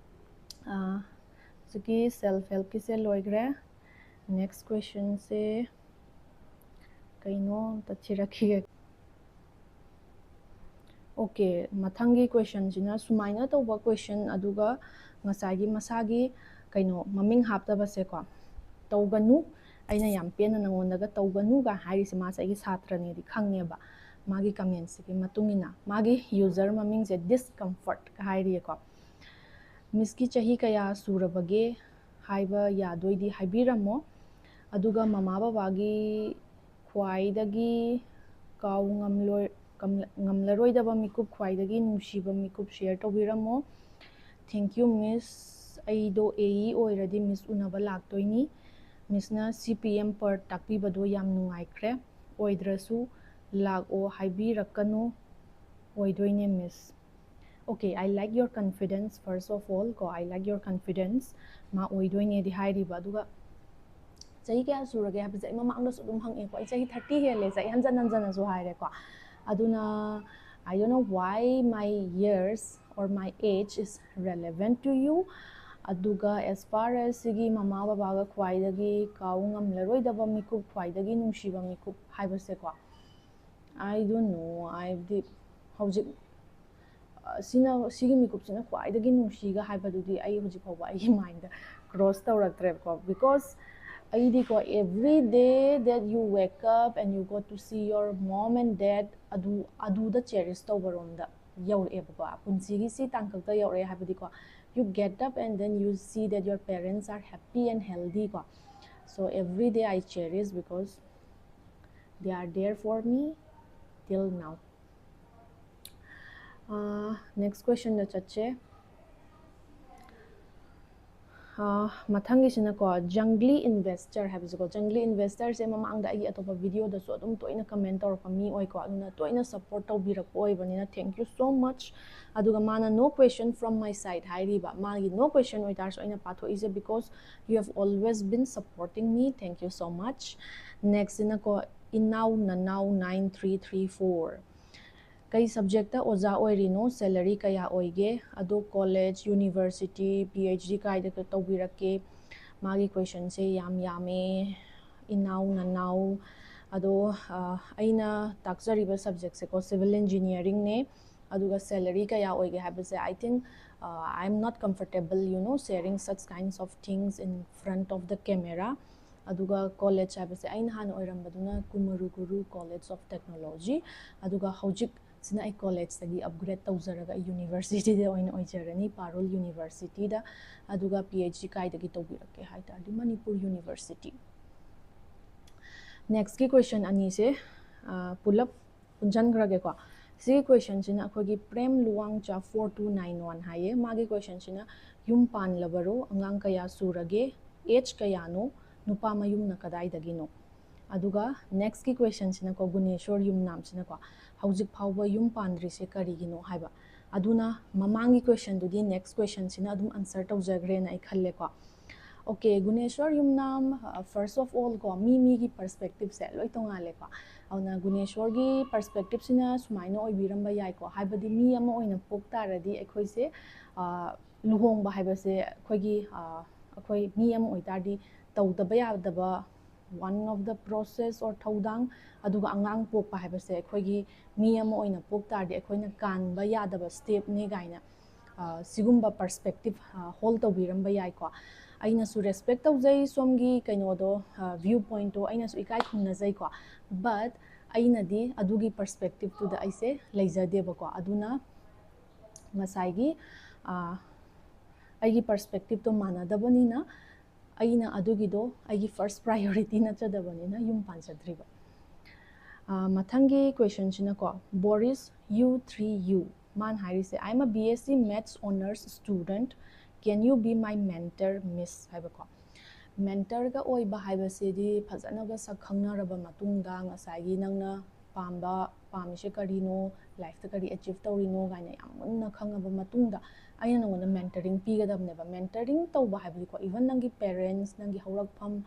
ꯑꯥ, ꯍꯧꯖꯤꯛꯀꯤ self helpꯀꯤꯁꯦ ꯂꯣꯏꯈ꯭ꯔꯦ꯫ Next questionꯁꯦ ꯀꯩꯅꯣ ꯑꯝꯇ ꯊꯤꯔꯛꯈꯤꯒꯦ꯫ Okay, ꯃꯊꯪꯒꯤ questionꯁꯤꯅ ꯁꯨꯃꯥꯏꯅ ꯇꯧꯕ question, ꯑꯗꯨꯒ ꯉꯁꯥꯏꯒꯤ ꯃꯁꯥꯒꯤ ꯀꯩꯅꯣ ꯃꯃꯤꯡ ꯍꯥꯞꯇꯕꯁꯦꯀꯣ, "ꯇꯧꯒꯅꯨ, ꯑꯩꯅ ꯌꯥꯝ ꯄꯦꯟꯅ ꯅꯉꯣꯟꯗꯒ ꯇꯧꯒꯅꯨꯒ ꯍꯥꯏꯔꯤꯁꯦ", ꯃꯥꯁꯦ ꯑꯩꯒꯤ ꯁꯥꯇ꯭ꯔꯅꯦꯗꯤ ꯈꯪꯉꯦꯕ, ꯃꯥꯒꯤ commentꯁꯤꯒꯤ ꯃꯇꯨꯡ ꯏꯟꯅ꯫ ꯃꯥꯒꯤ user ꯃꯃꯤꯡꯁꯦ Discomfortꯀ ꯍꯥꯏꯔꯤꯌꯦꯀꯣ꯫ "Missꯀꯤ ꯆꯍꯤ ꯀꯌꯥ ꯁꯨꯔꯕꯒꯦ?" ꯍꯥꯏꯕ ꯌꯥꯗꯣꯏꯗꯤ ꯍꯥꯏꯕꯤꯔꯝꯃꯣ꯫ ꯑꯗꯨꯒ ꯃꯃꯥ ꯕꯕꯥꯒꯤ ꯈ꯭ꯋꯥꯏꯗꯒꯤ ꯀꯥꯎ ꯉꯝꯂꯣꯏ-, ꯉꯝꯂ-, ꯉꯝꯂꯔꯣꯏꯗꯕ ꯃꯤꯀꯨꯞ, ꯈ꯭ꯋꯥꯏꯗꯒꯤ ꯅꯨꯡꯁꯤꯕ ꯃꯤꯀꯨꯞ share ꯇꯧꯕꯤꯔꯝꯃꯣ꯫ Thank you, Miss꯫ ꯑꯩꯗꯣ AE ꯑꯣꯏꯔꯗꯤ Miss ꯎꯅꯕ ꯂꯥꯛꯇꯣꯏꯅꯤ꯫ Miss-ꯅ CPM part ꯇꯥꯛꯄꯤꯕꯗꯣ ꯌꯥꯝ ꯅꯨꯡꯉꯥꯏꯈ꯭ꯔꯦ꯫ ꯑꯣꯏꯗ꯭ꯔꯁꯨ ꯂꯥꯛꯑꯣ ꯍꯥꯏꯕꯤꯔꯛꯀꯅꯨ꯫ ꯑꯣꯏꯗꯣꯏꯅꯦ, Miss꯫ Okay, I like your confidence, first of all, ꯀꯣ, I like your confidence꯫ ꯃꯥ ꯑꯣꯏꯗꯣꯏꯅꯦꯗꯤ ꯍꯥꯏꯔꯤꯕ꯫ ꯑꯗꯨꯒ ꯆꯍꯤ ꯀꯌꯥ ꯁꯨꯔꯒꯦ ꯍꯥꯏꯕꯁꯦ ꯑꯩ ꯃꯃꯥꯡꯗꯁꯨ ꯑꯗꯨꯝ ꯍꯪꯉꯦꯀꯣ꯫ ꯑꯩ ꯆꯍꯤ thirty ꯍꯦꯜꯂꯦꯁꯦ ꯑꯩ ꯍꯟꯖꯟ ꯍꯟꯖꯟꯅꯁꯨ ꯍꯥꯏꯔꯦꯀꯣ꯫ ꯑꯗꯨꯅ I don't know why my years or my age is relevant to you꯫ ꯑꯗꯨꯒ as far as ꯁꯤꯒꯤ ꯃꯃꯥ ꯕꯕꯥꯒ ꯈ꯭ꯋꯥꯏꯗꯒꯤ ꯀꯥꯎ ꯉꯝꯂꯔꯣꯏꯗꯕ ꯃꯤꯀꯨꯞ, ꯈ꯭ꯋꯥꯏꯗꯒꯤ ꯅꯨꯡꯁꯤꯕ ꯃꯤꯀꯨꯞ ꯍꯥꯏꯕꯁꯦꯀꯣ, I don't know, ꯍꯥꯏꯕꯗꯤ ꯍꯧꯖꯤꯛ, ꯑ, ꯁꯤꯅ, ꯁꯤꯒꯤ ꯃꯤꯀꯨꯞꯁꯤꯅ ꯈ꯭ꯋꯥꯏꯗꯒꯤ ꯅꯨꯡꯁꯤꯒ ꯍꯥꯏꯕꯗꯨꯗꯤ ꯑꯩ ꯍꯧꯖꯤꯛ ꯐꯥꯎꯕ ꯑꯩꯒꯤ mind cross ꯇꯧꯔꯛꯇ꯭ꯔꯦꯕꯀꯣ꯫ Because ꯑꯩꯗꯤꯀꯣ, every day that you wake up and you go to see your mom and dad, ꯑꯗꯨ, ꯑꯗꯨꯗ cherish ꯇꯧꯕꯔꯣꯝꯗ ꯌꯧꯔꯛꯑꯦꯕꯀꯣ꯫ ꯄꯨꯟꯁꯤꯒꯤ ꯁꯤ ꯇꯥꯡꯀꯛꯇ ꯌꯧꯔꯛꯑꯦ ꯍꯥꯏꯕꯗꯤꯀꯣ, you get up and then you see that your parents are happy and healthy ꯀꯣ꯫ So every day I cherish because they are there for me till now꯫ Ah, next question-ꯗ ꯆꯠꯁꯦ꯫ ꯑꯥ, ꯃꯊꯪꯒꯤꯁꯤꯅꯀꯣ, Jungly Investor ꯍꯥꯏꯕꯁꯦꯀꯣ, Jungly Investor-ꯁꯦ ꯃꯃꯥꯡꯗ ꯑꯩꯒꯤ ꯑꯇꯣꯞꯄ video-ꯗꯁꯨ ꯑꯗꯨꯝ ꯇꯣꯏꯅ comment ꯇꯧꯔꯛꯄ ꯃꯤ ꯑꯣꯏꯀꯣ, ꯑꯗꯨꯅ ꯇꯣꯏꯅ support ꯇꯧꯕꯤꯔꯛꯄ ꯑꯣꯏꯕꯅꯤꯅ thank you so much꯫ ꯑꯗꯨꯒ ꯃꯥꯅ "No question from my side" ꯍꯥꯏꯔꯤꯕ, ꯃꯥꯒꯤ "No question" ꯑꯣꯏꯇꯥꯔꯁꯨ ꯑꯩꯅ ꯄꯥꯊꯣꯛꯏꯁꯦ because you have always been supporting me, thank you so much꯫ Next-ꯁꯤꯅꯀꯣ, ꯏꯅꯥꯎ ꯅꯅꯥꯎ nine three three four꯫ ꯀꯩ subject-ꯇ ꯑꯣꯖꯥ ꯑꯣꯏꯔꯤꯅꯣ? Salary ꯀꯌꯥ ꯑꯣꯏꯒꯦ? ꯑꯗꯣ college, university, PhD ꯀꯥꯏꯗ ꯇꯧꯕꯤꯔꯛꯀꯦ? ꯃꯥꯒꯤ question-ꯁꯦ ꯌꯥꯝ ꯌꯥꯝꯃꯦ, ꯏꯅꯥꯎ ꯅꯅꯥꯎ꯫ ꯑꯗꯣ, ꯑ, ꯑꯩꯅ ꯇꯥꯛꯆꯔꯤꯕ subject-ꯁꯦꯀꯣ, civil engineering-ꯅꯦ꯫ ꯑꯗꯨꯒ salary ꯀꯌꯥ ꯑꯣꯏꯒꯦ ꯍꯥꯏꯕꯁꯦ, I think, uh, I am not comfortable, you know, sharing such kinds of things in front of the camera꯫ ꯑꯗꯨꯒ college ꯍꯥꯏꯕꯁꯦ, ꯑꯩꯅ ꯍꯥꯟꯅ ꯑꯣꯏꯔꯝꯕꯗꯨꯅ ꯀꯨꯃꯥꯔꯨꯒꯨꯔꯨ College of Technology, ꯑꯗꯨꯒ ꯍꯧꯖꯤꯛ ꯁꯤꯅ ꯑꯩ ꯀꯣꯂꯦꯖꯇꯒꯤ ꯑꯞꯒ꯭ꯔꯦꯗ ꯇꯧꯖꯔꯒ ꯑꯩ ꯌꯨꯅꯤꯚꯔꯁꯤꯇꯤꯗ ꯑꯣꯏꯅ ꯑꯣꯏꯖꯔꯅꯤ, ꯄꯥꯔꯨꯜ ꯌꯨꯅꯤꯚꯔꯁꯤꯇꯤꯗ꯫ ꯑꯗꯨꯒ ꯄꯤ ꯑꯩꯆ ꯗꯤ ꯀꯥꯏꯗꯒꯤ ꯇꯧꯕꯤꯔꯛꯀꯦ ꯍꯥꯏ ꯇꯥꯔꯗꯤ ꯃꯅꯤꯄꯨꯔ ꯌꯨꯅꯤꯚꯔꯁꯤꯇꯤ꯫ ꯅꯦꯛꯁꯀꯤ ꯀꯣꯏꯁꯟ ꯑꯅꯤꯁꯦ ꯄꯨꯂꯞ ꯄꯨꯟꯁꯤꯟꯈ꯭ꯔꯒꯦꯀꯣ꯫ ꯁꯤꯒꯤ ꯀꯣꯏꯁꯟꯁꯤꯅ ꯑꯩꯈꯣꯏꯒꯤ Prem Luwangcha four two nine one ꯍꯥꯏꯌꯦ꯫ ꯃꯥꯒꯤ ꯀꯣꯏꯁꯟꯁꯤꯅ ꯌꯨꯝ ꯄꯥꯟꯂꯕꯔꯣ, ꯑꯉꯥꯡ ꯀꯌꯥ ꯁꯨꯔꯒꯦ, ꯑꯦꯖ ꯀꯌꯥꯅꯣ, ꯅꯨꯄꯥ ꯃꯌꯨꯝꯅ ꯀꯗꯥꯏꯗꯒꯤꯅꯣ? ꯑꯗꯨꯒ ꯅꯦꯛꯁꯀꯤ ꯀꯣꯏꯁꯟꯁꯤꯅꯀꯣ, ꯒꯨꯅꯦꯁꯣꯔ ꯌꯨꯝꯅꯥꯝꯁꯤꯅꯀꯣ, ꯍꯧꯖꯤꯛ ꯐꯥꯎꯕ ꯌꯨꯝ ꯄꯥꯟꯗ꯭ꯔꯤꯁꯦ ꯀꯔꯤꯒꯤꯅꯣ ꯍꯥꯏꯕ꯫ ꯑꯗꯨꯅ ꯃꯃꯥꯡꯒꯤ ꯀꯣꯏꯁꯟꯗꯨꯗꯤ ꯅꯦꯛꯁ ꯀꯣꯏꯁꯟꯁꯤꯅ ꯑꯗꯨꯝ ꯑꯟꯁꯔ ꯇꯧꯖꯈ꯭ꯔꯦꯅ ꯑꯩ ꯈꯜꯂꯦꯀꯣ꯫ ꯑꯣꯀꯦ, ꯒꯨꯅꯦꯁꯣꯔ ꯌꯨꯝꯅꯥꯝ, first of all ꯀꯣ, ꯃꯤ ꯃꯤꯒꯤ ꯄꯔꯁꯄꯦꯛꯇꯤꯞꯁꯦ ꯂꯣꯏ ꯇꯣꯡꯉꯥꯜꯂꯦꯀꯣ꯫ ꯑꯗꯨꯅ ꯒꯨꯅꯦꯁꯣꯔꯒꯤ ꯄꯔꯁꯄꯦꯛꯇꯤꯞꯁꯤꯅ ꯁꯨꯃꯥꯏꯅ ꯑꯣꯏꯕꯤꯔꯝꯕ ꯌꯥꯏꯀꯣ, ꯍꯥꯏꯕꯗꯤ ꯃꯤ ꯑꯃ ꯑꯣꯏꯅ ꯄꯣꯛ ꯇꯥꯔꯗꯤ ꯑꯩꯈꯣꯏꯁꯦ ꯂꯨꯍꯣꯡꯕ ꯍꯥꯏꯕꯁꯦ ꯑꯩꯈꯣꯏꯒꯤ ꯑꯩꯈꯣꯏ ꯃꯤ ꯑꯃ ꯑꯣꯏꯇꯥꯔꯗꯤ ꯇꯧꯗꯕ ꯌꯥꯗꯕ one of the process or ꯊꯧꯗꯥꯡ꯫ ꯑꯗꯨꯒ ꯑꯉꯥꯡ ꯄꯣꯛꯄ ꯍꯥꯏꯕꯁꯦ ꯑꯩꯈꯣꯏꯒꯤ ꯃꯤ ꯑꯃ ꯑꯣꯏꯅ ꯄꯣꯛ ꯇꯥꯔꯗꯤ ꯑꯩꯈꯣꯏꯅ ꯀꯥꯟꯕ ꯌꯥꯗꯕ ꯁ꯭ꯇꯦꯞꯅꯦ ꯀꯥꯏꯅ ꯁꯤꯒꯨꯝꯕ ꯄꯔꯁꯄꯦꯛꯇꯤꯞ ꯍꯣꯜ ꯇꯧꯕꯤꯔꯝꯕ ꯌꯥꯏꯀꯣ꯫ ꯑꯩꯅꯁꯨ ꯔꯦꯁꯄꯦꯛ ꯇꯧꯖꯩ ꯁꯣꯝꯒꯤ ꯀꯩꯅꯣꯗꯣ, ꯚ꯭ꯌꯨ ꯄꯣꯏꯟꯠꯇꯣ ꯑꯩꯅꯁꯨ ꯏꯀꯥꯏ ꯈꯨꯝꯅꯖꯩꯀꯣ꯫ ꯕꯠ ꯑꯩꯅꯗꯤ ꯑꯗꯨꯒꯤ ꯄꯔꯁꯄꯦꯛꯇꯤꯞꯇꯨꯗ ꯑꯩꯁꯦ ꯂꯩꯖꯗꯦꯕꯀꯣ꯫ ꯑꯗꯨꯅ ꯉꯁꯥꯏꯒꯤ ꯑꯩꯒꯤ ꯄꯔꯁꯄꯦꯛꯇꯤꯞꯇꯣ ꯃꯥꯟꯅꯗꯕꯅꯤꯅ ꯑꯩꯅ ꯑꯗꯨꯒꯤꯗꯣ ꯑꯩꯒꯤ ꯐꯥꯔꯁ ꯄ꯭ꯔꯥꯏꯌꯣꯔꯤꯇꯤ ꯅꯠꯆꯗꯕꯅꯤꯅ ꯌꯨꯝ ꯄꯥꯟꯖꯗ꯭ꯔꯤꯕ꯫ ꯃꯊꯪꯒꯤ ꯀꯣꯏꯁꯟꯁꯤꯅꯀꯣ, ꯕꯣꯔꯤꯁ ꯌꯨ ꯊ꯭ꯔꯤ ꯌꯨ, ꯃꯥꯅ ꯍꯥꯏꯔꯤꯁꯦ, "I am a B S C Maths Honours student, can you be my mentor, Miss?" ꯍꯥꯏꯕꯀꯣ꯫ ꯃꯦꯟꯇꯔꯒ ꯑꯣꯏꯕ ꯍꯥꯏꯕꯁꯤꯗꯤ ꯐꯖꯅꯒ ꯁꯛ ꯈꯪꯅꯔꯕ ꯃꯇꯨꯡꯗ ꯉꯁꯥꯏꯒꯤ ꯅꯪꯅ ꯄꯥꯝꯕ, ꯄꯥꯝꯃꯤꯁꯦ ꯀꯔꯤꯅꯣ, ꯂꯥꯏꯐꯇ ꯀꯔꯤ ꯑꯦꯆꯤꯞ ꯇꯧꯔꯤꯅꯣ ꯀꯥꯏꯅ ꯌꯥꯝ ꯃꯨꯟꯅ ꯈꯪꯉꯕ ꯃꯇꯨꯡꯗ ꯑꯩꯅ ꯅꯉꯣꯟꯗ ꯃꯦꯟꯇꯔꯤꯡ ꯄꯤꯒꯗꯕꯅꯦꯕ꯫ ꯃꯦꯟꯇꯔꯤꯡ ꯇꯧꯕ ꯍꯥꯏꯕꯗꯤꯀꯣ, ꯏꯚꯟ ꯅꯪꯒꯤ ꯄꯦꯔꯦꯟꯁ, ꯅꯪꯒꯤ ꯍꯧꯔꯛꯐꯝ,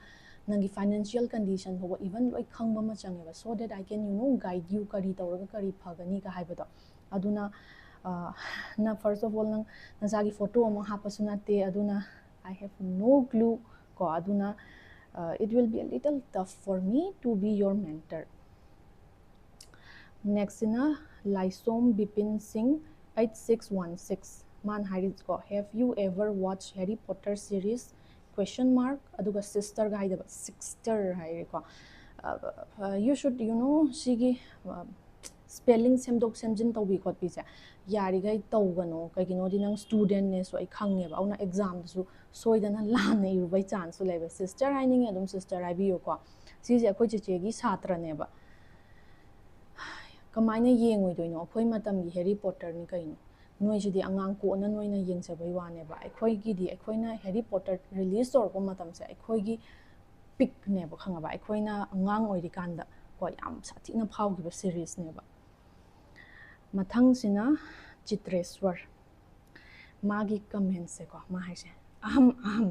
ꯅꯪꯒꯤ ꯐꯥꯏꯅꯥꯟꯁꯤꯌꯦꯜ ꯀꯟꯗꯤꯁꯟ ꯐꯥꯎꯕ ꯏꯚꯟ ꯂꯣꯏ ꯈꯪꯕ ꯑꯃ ꯆꯪꯉꯦꯕ, so that I can, you know, guide you, ꯀꯔꯤ ꯇꯧꯔꯒ ꯀꯔꯤ ꯐꯒꯅꯤꯒ ꯍꯥꯏꯕꯗꯣ꯫ ꯑꯗꯨꯅ ꯅꯪ first of all ꯅꯪ ꯅꯁꯥꯒꯤ ꯐꯣꯇꯣ ꯑꯃ ꯍꯥꯞꯄꯁꯨ ꯅꯠꯇꯦ꯫ ꯑꯗꯨꯅ I have no clue ꯀꯣ꯫ ꯑꯗꯨꯅ it will be a little tough for me to be your mentor. ꯅꯦꯛꯁꯁꯤꯅ ꯂꯥꯏꯁꯣꯝ Bipin ꯁꯤꯡ ꯑꯩꯠ ꯁꯤꯛꯁ ꯋꯥꯟ ꯁꯤꯛꯁ, ꯃꯥꯅ ꯍꯥꯏꯔꯤꯁꯤꯀꯣ, "Have you ever watched Harry Potter series?" Question mark, ꯑꯗꯨꯒ ꯁꯤꯁꯇꯔꯒ ꯍꯥꯏꯗꯕ, ꯁꯤꯛꯁꯇꯔ ꯍꯥꯏꯔꯦꯀꯣ꯫ You should, you know, ꯁꯤꯒꯤ ꯁ꯭ꯄꯦꯂꯤꯡ ꯁꯦꯝꯗꯣꯛ ꯁꯦꯝꯖꯤꯟ ꯇꯧꯕꯤ ꯈꯣꯠꯄꯤꯁꯦ ꯌꯥꯔꯤꯈꯩ ꯇꯧꯒꯅꯣ꯫ ꯀꯩꯒꯤꯅꯣꯗꯤ ꯅꯪ ꯁ꯭ꯇꯨꯗꯦꯟꯅꯦꯁꯨ ꯑꯩ ꯈꯪꯉꯦꯕ, ꯑꯗꯨꯅ ꯑꯦꯛꯖꯥꯝꯗꯁꯨ ꯁꯣꯏꯗꯅ ꯂꯥꯟꯅ ꯏꯔꯨꯕꯩ ꯆꯥꯟꯁꯁꯨ ꯂꯩꯕ꯫ ꯁꯤꯁꯇꯔ ꯍꯥꯏꯅꯤꯡꯉꯦ ꯑꯗꯨꯝ ꯁꯤꯁꯇꯔ ꯍꯥꯏꯕꯤꯌꯨꯀꯣ꯫ ꯁꯤꯁꯦ ꯑꯩꯈꯣꯏ ꯆꯦꯆꯦꯒꯤ ꯁꯥꯇ꯭ꯔꯅꯦꯕ꯫ ꯀꯃꯥꯏꯅ ꯌꯦꯡꯉꯣꯏꯗꯣꯏꯅꯣ? ꯑꯩꯈꯣꯏ ꯃꯇꯝꯒꯤ ꯍꯦꯔꯤ ꯄꯣꯇꯔꯅꯤ ꯀꯩꯅꯣ꯫ ꯅꯣꯏꯁꯤꯗꯤ ꯑꯉꯥꯡ ꯀꯣꯟꯅ ꯅꯣꯏꯅ ꯌꯦꯡꯖꯕꯩ ꯋꯥꯅꯦꯕ꯫ ꯑꯩꯈꯣꯏꯒꯤꯗꯤ, ꯑꯩꯈꯣꯏꯅ ꯍꯦꯔꯤ ꯄꯣꯇꯔ ꯔꯤꯂꯤꯁ ꯇꯧꯔꯛꯄ ꯃꯇꯝꯁꯦ ꯑꯩꯈꯣꯏꯒꯤ ꯄꯤꯛꯅꯦꯕ, ꯈꯪꯉꯕ? ꯑꯩꯈꯣꯏꯅ ꯑꯉꯥꯡ ꯑꯣꯏꯔꯤꯀꯥꯟꯗ ꯀꯣ ꯌꯥꯝ ꯁꯥꯊꯤꯅ ꯐꯥꯎꯈꯤꯕ ꯁꯤꯔꯤꯁꯅꯦꯕ꯫ ꯃꯊꯪꯁꯤꯅ ꯆꯤꯇ꯭ꯔꯦꯁ꯭ꯋꯔ꯫ ꯃꯥꯒꯤ ꯀꯃꯦꯟꯁꯦꯀꯣ, ꯃꯥ ꯍꯥꯏꯁꯦ, "ꯑꯍꯝ ꯑꯍꯝ,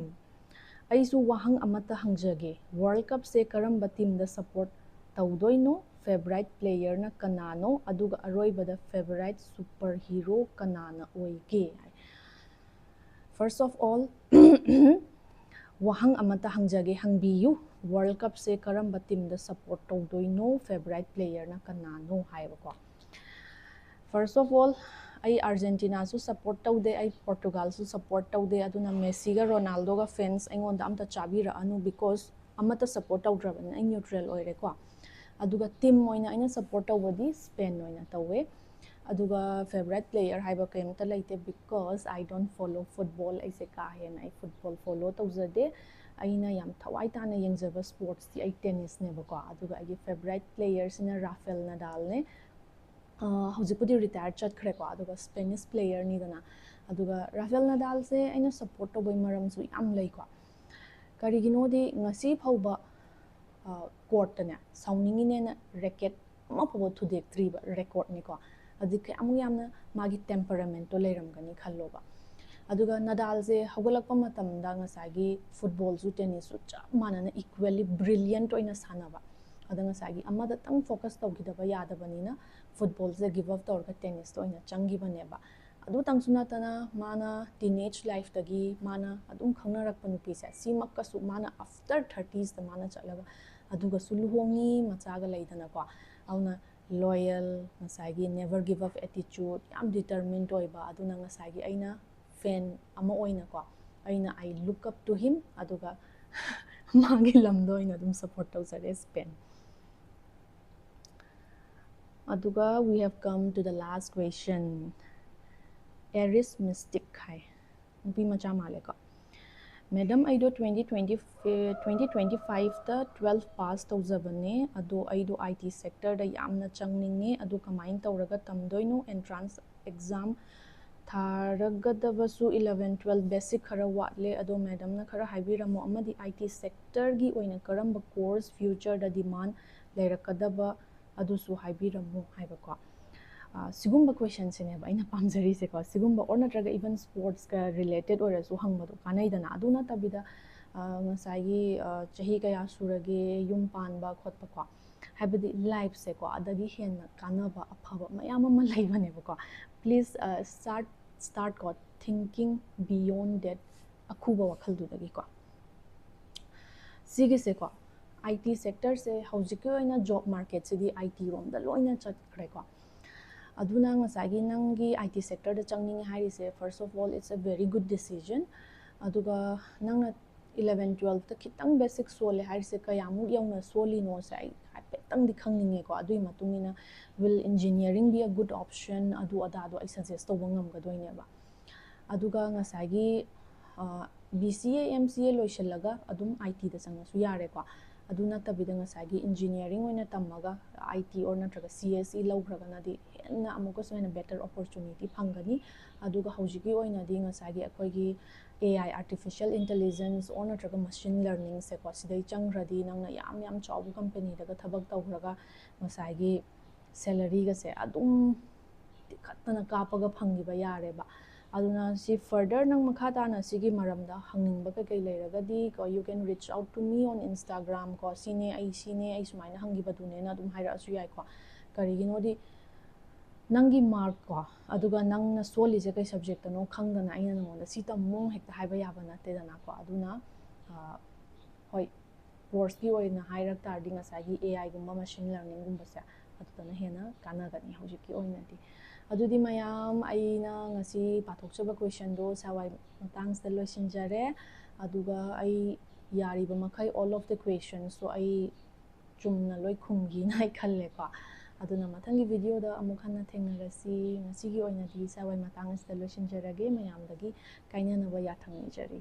ꯑꯩꯁꯨ ꯋꯥꯍꯪ ꯑꯃꯠꯇ ꯍꯪꯖꯒꯦ꯫ ꯋꯥꯔꯜ ꯀꯞꯁꯦ ꯀꯔꯝꯕ ꯇꯤꯝꯗ ꯁꯞꯄꯣꯔꯠ ꯇꯧꯗꯣꯏꯅꯣ? ꯐꯦꯚꯔꯥꯏꯠ ꯄ꯭ꯂꯦꯌꯔꯅ ꯀꯅꯥꯅꯣ? ꯑꯗꯨꯒ ꯑꯔꯣꯏꯕꯗ ꯐꯦꯚꯔꯥꯏꯠ ꯁꯨꯄꯔ ꯍꯤꯔꯣ ꯀꯅꯥꯅ ꯑꯣꯏꯒꯦ?" ꯍꯥꯏ꯫ First of all, ꯋꯥꯍꯪ ꯑꯃꯠꯇ ꯍꯪꯖꯒꯦ, ꯍꯪꯕꯤꯌꯨ꯫ ꯋꯥꯔꯜ ꯀꯞꯁꯦ ꯀꯔꯝꯕ ꯇꯤꯝꯗ ꯁꯞꯄꯣꯔꯠ ꯇꯧꯗꯣꯏꯅꯣ? ꯐꯦꯚꯔꯥꯏꯠ ꯄ꯭ꯂꯦꯌꯔꯅ ꯀꯅꯥꯅꯣ ꯍꯥꯏꯕꯀꯣ꯫ First of all, ꯑꯩ ꯑꯥꯔꯖꯦꯟꯇꯤꯅꯥꯁꯨ ꯁꯞꯄꯣꯔꯠ ꯇꯧꯗꯦ, ꯑꯩ ꯄꯣꯔꯇꯨꯒꯥꯜꯁꯨ ꯁꯞꯄꯣꯔꯠ ꯇꯧꯗꯦ꯫ ꯑꯗꯨꯅ ꯃꯦꯁꯤꯒ ꯔꯣꯅꯥꯜꯗꯣꯒ ꯐꯦꯟꯁ ꯑꯩꯉꯣꯟꯗ ꯑꯝꯇ ꯆꯥꯕꯤꯔꯛꯑꯅꯨ, because ꯑꯃꯠꯇ ꯁꯞꯄꯣꯔꯠ ꯇꯧꯗ꯭ꯔꯕꯅꯤꯅ ꯑꯩ ꯅ꯭ꯌꯨꯇ꯭ꯔꯦꯜ ꯑꯣꯏꯔꯦꯀꯣ꯫ ꯑꯗꯨꯒ ꯇꯤꯝ ꯑꯣꯏꯅ ꯑꯩꯅ ꯁꯞꯄꯣꯔꯠ ꯇꯧꯕꯗꯤ ꯁ꯭ꯄꯦꯟ ꯑꯣꯏꯅ ꯇꯧꯋꯦ꯫ ꯑꯗꯨꯒ ꯐꯦꯚꯔꯥꯏꯠ ꯄ꯭ꯂꯦꯌꯔ ꯍꯥꯏꯕ ꯀꯩꯝꯇ ꯂꯩꯇꯦ, because I don't follow football꯫ ꯑꯩꯁꯦ ꯀꯥ ꯍꯦꯟꯅ ꯑꯩ ꯐꯨꯠꯕꯣꯜ ꯐꯣꯂꯣ ꯇꯧꯖꯗꯦ꯫ ꯑꯩꯅ ꯌꯥꯝ ꯊꯋꯥꯏ ꯇꯥꯅ ꯌꯦꯡꯖꯕ ꯁ꯭ꯄꯣꯔꯠꯁꯇꯤ ꯑꯩ ꯇꯦꯅꯤꯁꯅꯦꯕꯀꯣ꯫ ꯑꯗꯨꯒ ꯑꯩꯒꯤ ꯐꯦꯚꯔꯥꯏꯠ ꯄ꯭ꯂꯦꯌꯔꯁꯤꯅ ꯔꯥꯐꯦꯜ ꯅꯗꯥꯜꯅꯦ꯫ ꯑ, ꯍꯧꯖꯤꯛꯄꯨꯗꯤ ꯔꯤꯇꯥꯌꯔ ꯆꯠꯈ꯭ꯔꯦꯀꯣ, ꯑꯗꯨꯒ ꯁ꯭ꯄꯦꯅꯤꯁ ꯄ꯭ꯂꯦꯌꯔꯅꯤꯗꯅ꯫ ꯑꯗꯨꯒ ꯔꯥꯐꯦꯜ ꯅꯗꯥꯜꯁꯦ ꯑꯩꯅ ꯁꯞꯄꯣꯔꯠ ꯇꯧꯕꯩ ꯃꯔꯝꯁꯨ ꯌꯥꯝ ꯂꯩꯀꯣ꯫ ꯀꯔꯤꯒꯤꯅꯣꯗꯤ ꯉꯁꯤ ꯐꯥꯎꯕ, ꯑ, ꯀꯣꯔꯠꯇꯅꯦ ꯁꯥꯎꯅꯤꯡꯉꯤꯅꯦꯅ ꯔꯦꯀꯦꯠ ꯑꯃꯐꯥꯎꯕ ꯊꯨꯗꯦꯛꯇ꯭ꯔꯤꯕ ꯔꯦꯀꯣꯔꯠꯅꯤꯀꯣ꯫ ꯑꯗꯨꯗꯤ ꯀꯌꯥꯃꯨꯛ ꯌꯥꯝꯅ ꯃꯥꯒꯤ ꯇꯦꯝꯄꯔꯥꯃꯦꯟꯠꯇꯣ ꯂꯩꯔꯝꯒꯅꯤ ꯈꯜꯂꯣꯕ꯫ ꯑꯗꯨꯒ ꯅꯗꯥꯜꯁꯦ ꯍꯧꯒꯠꯂꯛꯄ ꯃꯇꯝꯗ ꯉꯁꯥꯏꯒꯤ ꯐꯨꯠꯕꯣꯜꯁꯨ ꯇꯦꯅꯤꯁꯁꯨ ꯆꯞ ꯃꯥꯟꯅꯅ ꯏꯀ꯭ꯋꯦꯂꯤ ꯕ꯭ꯔꯤꯂꯤꯌꯟꯠ ꯑꯣꯏꯅ ꯁꯥꯟꯅꯕ꯫ ꯑꯗ ꯉꯁꯥꯏꯒꯤ ꯑꯃꯗꯇꯪ ꯐꯣꯀꯁ ꯇꯧꯈꯤꯗꯕ ꯌꯥꯗꯕꯅꯤꯅ ꯐꯨꯠꯕꯣꯜꯁꯦ ꯒꯤꯞ ꯑꯞ ꯇꯧꯔꯒ ꯇꯦꯅꯤꯁꯇ ꯑꯣꯏꯅ ꯆꯪꯈꯤꯕꯅꯦꯕ꯫ ꯑꯗꯨꯇꯪꯁꯨ ꯅꯠꯇꯅ ꯃꯥꯅ ꯇꯤꯟ ꯑꯦꯖ ꯂꯥꯏꯐꯇꯒꯤ ꯃꯥꯅ ꯑꯗꯨꯝ ꯈꯪꯅꯔꯛꯄ ꯅꯨꯄꯤꯁꯦ, ꯁꯤꯃꯛꯀꯁꯨ ꯃꯥꯅ ꯑꯥꯐꯇꯔ ꯊꯥꯔꯇꯤꯁꯇ ꯃꯥꯅ ꯆꯠꯂꯒ ꯑꯗꯨꯒꯁꯨ ꯂꯨꯍꯣꯡꯉꯤ, ꯃꯆꯥꯒ ꯂꯩꯗꯅꯀꯣ꯫ ꯑꯗꯨꯅ ꯂꯣꯌꯦꯜ, ꯉꯁꯥꯏꯒꯤ never give up attitude, ꯌꯥꯝ ꯗꯤꯇꯔꯃꯤꯟ ꯑꯣꯏꯕ꯫ ꯑꯗꯨꯅ ꯉꯁꯥꯏꯒꯤ ꯑꯩꯅ ꯐꯦꯟ ꯑꯃ ꯑꯣꯏꯅꯀꯣ, ꯑꯩꯅ I look up to him, ꯑꯗꯨꯒ ꯃꯥꯒꯤ ꯂꯝꯗ ꯑꯣꯏꯅ ꯑꯗꯨꯝ ꯁꯞꯄꯣꯔꯠ ꯇꯧꯖꯔꯦ, ꯁ꯭ꯄꯦꯟ꯫ ꯑꯗꯨꯒ we have come to the last question. Aries Mystic ꯍꯥꯏ, ꯅꯨꯄꯤ ꯃꯆꯥ ꯃꯥꯜꯂꯦꯀꯣ꯫ ꯃꯦꯗꯝ, ꯑꯩꯗꯣ twenty twenty, twenty twenty fiveꯇ twelve pass ꯇꯧꯖꯕꯅꯦ, ꯑꯗꯣ ꯑꯩꯗꯣ I T sectorꯗ ꯌꯥꯝꯅ ꯆꯪꯅꯤꯡꯉꯦ, ꯑꯗꯣ ꯀꯃꯥꯏꯅ ꯇꯧꯔꯒ ꯇꯝꯗꯣꯏꯅꯣ? Entrance exam ꯊꯥꯔꯒꯗꯕꯁꯨ eleven twelve basic ꯈꯔ ꯋꯥꯠꯂꯦ, ꯑꯗꯣ ꯃꯦꯗꯝꯅ ꯈꯔ ꯍꯥꯏꯕꯤꯔꯝꯃꯣ, ꯑꯃꯗꯤ I T sectorꯒꯤ ꯑꯣꯏꯅ ꯀꯔꯝꯕ course futureꯗ demand ꯂꯩꯔꯛꯀꯗꯕ, ꯑꯗꯨꯁꯨ ꯍꯥꯏꯕꯤꯔꯝꯃꯣ ꯍꯥꯏꯕꯀꯣ꯫ ꯑ, ꯁꯤꯒꯨꯝꯕ questionꯁꯤꯅꯦꯕ ꯑꯩꯅ ꯄꯥꯝꯖꯔꯤꯁꯦꯀꯣ꯫ ꯁꯤꯒꯨꯝꯕ, or ꯅꯠꯇ꯭ꯔꯒ even sportsꯀ related ꯑꯣꯏꯔꯁꯨ ꯍꯪꯕꯗꯣ ꯀꯥꯟꯅꯩꯗꯅ꯫ ꯑꯗꯨ ꯅꯠꯇꯕꯤꯗ, ꯑ, ꯉꯁꯥꯏꯒꯤ, ꯑ, ꯆꯍꯤ ꯀꯌꯥ ꯁꯨꯔꯒꯦ, ꯌꯨꯝ ꯄꯥꯟꯕ ꯈꯣꯠꯄꯀꯣ, ꯍꯥꯏꯕꯗꯤ lifeꯁꯦꯀꯣ, ꯑꯗꯒꯤ ꯍꯦꯟꯅ ꯀꯥꯟꯅꯕ ꯑꯐꯕ ꯃꯌꯥꯝ ꯑꯃ ꯂꯩꯕꯅꯦꯕꯀꯣ꯫ Please, ꯑ, start, start ꯀꯣ, thinking beyond that, ꯑꯈꯨꯕ ꯋꯥꯈꯜꯗꯨꯗꯒꯤꯀꯣ꯫ ꯁꯤꯒꯤꯁꯦꯀꯣ, I T sectorꯁꯦ ꯍꯧꯖꯤꯛꯀꯤ ꯑꯣꯏꯅ job marketꯁꯤꯗꯤ I Tꯔꯣꯝꯗ ꯂꯣꯏꯅ ꯆꯠꯈ꯭ꯔꯦꯀꯣ꯫ ꯑꯗꯨꯅ ꯉꯁꯥꯏꯒꯤ ꯅꯪꯒꯤ I T sectorꯗ ꯆꯪꯅꯤꯡꯉꯦ ꯍꯥꯏꯔꯤꯁꯦ, first of all, it's a very good decision꯫ ꯑꯗꯨꯒ ꯅꯪꯅ eleven twelveꯇ ꯈꯤꯇꯪ basic ꯁꯣꯜꯂꯦ ꯍꯥꯏꯔꯤꯁꯦ, ꯀꯌꯥꯃꯨꯛ ꯌꯧꯅ ꯁꯣꯜꯂꯤꯅꯣꯁꯦ ꯑꯩ ꯍꯥꯏꯐꯦꯠꯇꯪꯗꯤ ꯈꯪꯅꯤꯡꯉꯦꯀꯣ꯫ ꯑꯗꯨꯒꯤ ꯃꯇꯨꯡ ꯏꯟꯅ, will engineering be a good option, ꯑꯗꯨ ꯑꯗꯥꯗꯣ ꯑꯩ suggest ꯇꯧꯕ ꯉꯝꯒꯗꯣꯏꯅꯦꯕ꯫ ꯑꯗꯨꯒ ꯉꯁꯥꯏꯒꯤ, ꯑ, B C A, M C A ꯂꯣꯏꯁꯤꯜꯂꯒ ꯑꯗꯨꯝ I Tꯗ ꯆꯪꯉꯁꯨ ꯌꯥꯔꯦꯀꯣ꯫ ꯑꯗꯨ ꯅꯠꯇꯕꯤꯗ ꯉꯁꯥꯏꯒꯤ engineering ꯑꯣꯏꯅ ꯇꯝꯃꯒ I T or ꯅꯠꯇ꯭ꯔꯒ C S E ꯂꯧꯈ꯭ꯔꯒꯅꯗꯤ ꯍꯦꯟꯅ ꯑꯃꯨꯛꯀꯁꯨ ꯍꯦꯟꯅ better opportunity ꯐꯪꯒꯅꯤ꯫ ꯑꯗꯨꯒ ꯍꯧꯖꯤꯛꯀꯤ ꯑꯣꯏꯅꯗꯤ ꯉꯁꯥꯏꯒꯤ ꯑꯩꯈꯣꯏꯒꯤ A I, artificial intelligence or ꯅꯠꯇ꯭ꯔꯒ machine learningꯁꯦꯀꯣ, ꯁꯤꯗꯩ ꯆꯪꯈ꯭ꯔꯗꯤ ꯅꯪꯅ ꯌꯥꯝ ꯌꯥꯝ ꯆꯥꯎꯕ companyꯗꯒ ꯊꯕꯛ ꯇꯧꯈ꯭ꯔꯒ ꯉꯁꯥꯏꯒꯤ salaryꯒꯁꯦ ꯑꯗꯨꯝ ꯇꯤꯛꯈꯠꯇꯅ ꯀꯥꯞꯄꯒ ꯐꯪꯈꯤꯕ ꯌꯥꯔꯦꯕ꯫ ꯑꯗꯨꯅ ꯁꯤ further ꯅꯪ ꯃꯈꯥ ꯇꯥꯅ ꯁꯤꯒꯤ ꯃꯔꯝꯗ ꯍꯪꯅꯤꯡꯕ ꯀꯩꯀꯩ ꯂꯩꯔꯒꯗꯤ ꯀꯣ, you can reach out to me on Instagram ꯀꯣ, ꯁꯤꯅꯦ ꯑꯩ, ꯁꯤꯅꯦ ꯑꯩ ꯁꯨꯃꯥꯏꯅ ꯍꯪꯈꯤꯕꯗꯨꯅꯦꯅ ꯑꯗꯨꯝ ꯍꯥꯏꯔꯛꯑꯁꯨ ꯌꯥꯏꯀꯣ꯫ ꯀꯔꯤꯒꯤꯅꯣꯗꯤ ꯅꯪꯒꯤ mark ꯀꯣ, ꯑꯗꯨꯒ ꯅꯪꯅ ꯁꯣꯜꯂꯤꯁꯦ ꯀꯩ subjectꯅꯣ ꯈꯪꯗꯅ ꯑꯩꯅ ꯅꯉꯣꯟꯗ ꯁꯤ ꯇꯝꯃꯨ ꯍꯦꯛꯇ ꯍꯥꯏꯕ ꯌꯥꯕ ꯅꯠꯇꯦꯗꯅꯀꯣ꯫ ꯑꯗꯨꯅ, ꯑ, ꯍꯣꯏ, courseꯀꯤ ꯑꯣꯏꯅ ꯍꯥꯏꯔꯛ ꯇꯥꯔꯗꯤ ꯉꯁꯥꯏꯒꯤ A Iꯒꯨꯝꯕ, machine learningꯒꯨꯝꯕꯁꯦ, ꯑꯗꯨꯗꯅ ꯍꯦꯟꯅ ꯀꯥꯟꯅꯒꯅꯤ ꯍꯧꯖꯤꯛꯀꯤ ꯑꯣꯏꯅꯗꯤ꯫ ꯑꯗꯨꯗꯤ ꯃꯌꯥꯝ, ꯑꯩꯅ ꯉꯁꯤ ꯄꯥꯊꯣꯛꯆꯕ questionꯗꯣ ꯁ꯭ꯋꯥꯏ ꯃꯇꯥꯡꯁꯤꯗ ꯂꯣꯏꯁꯤꯟꯖꯔꯦ꯫ ꯑꯗꯨꯒ ꯑꯩ ꯌꯥꯔꯤꯕ ꯃꯈꯩ all of the questionsꯇꯣ ꯑꯩ ꯆꯨꯝꯅ ꯂꯣꯏ ꯈꯨꯝꯈꯤꯅ ꯑꯩ ꯈꯜꯂꯦꯀꯣ꯫ ꯑꯗꯨꯅ ꯃꯊꯪꯒꯤ video ꯗ ꯑꯃꯨꯛ ꯍꯟꯅ ꯊꯦꯡꯅꯔꯁꯤ꯫ ꯉꯁꯤꯒꯤ ꯑꯣꯏꯅꯗꯤ ꯁ꯭ꯋꯥꯏ ꯃꯇꯥꯡ ꯑꯁꯤꯗ ꯂꯣꯏꯁꯤꯟꯖꯔꯒꯦ꯫ ꯃꯌꯥꯝꯗꯒꯤ ꯀꯥꯏꯅꯅꯕ ꯌꯥꯊꯪ ꯅꯤꯖꯔꯤ꯫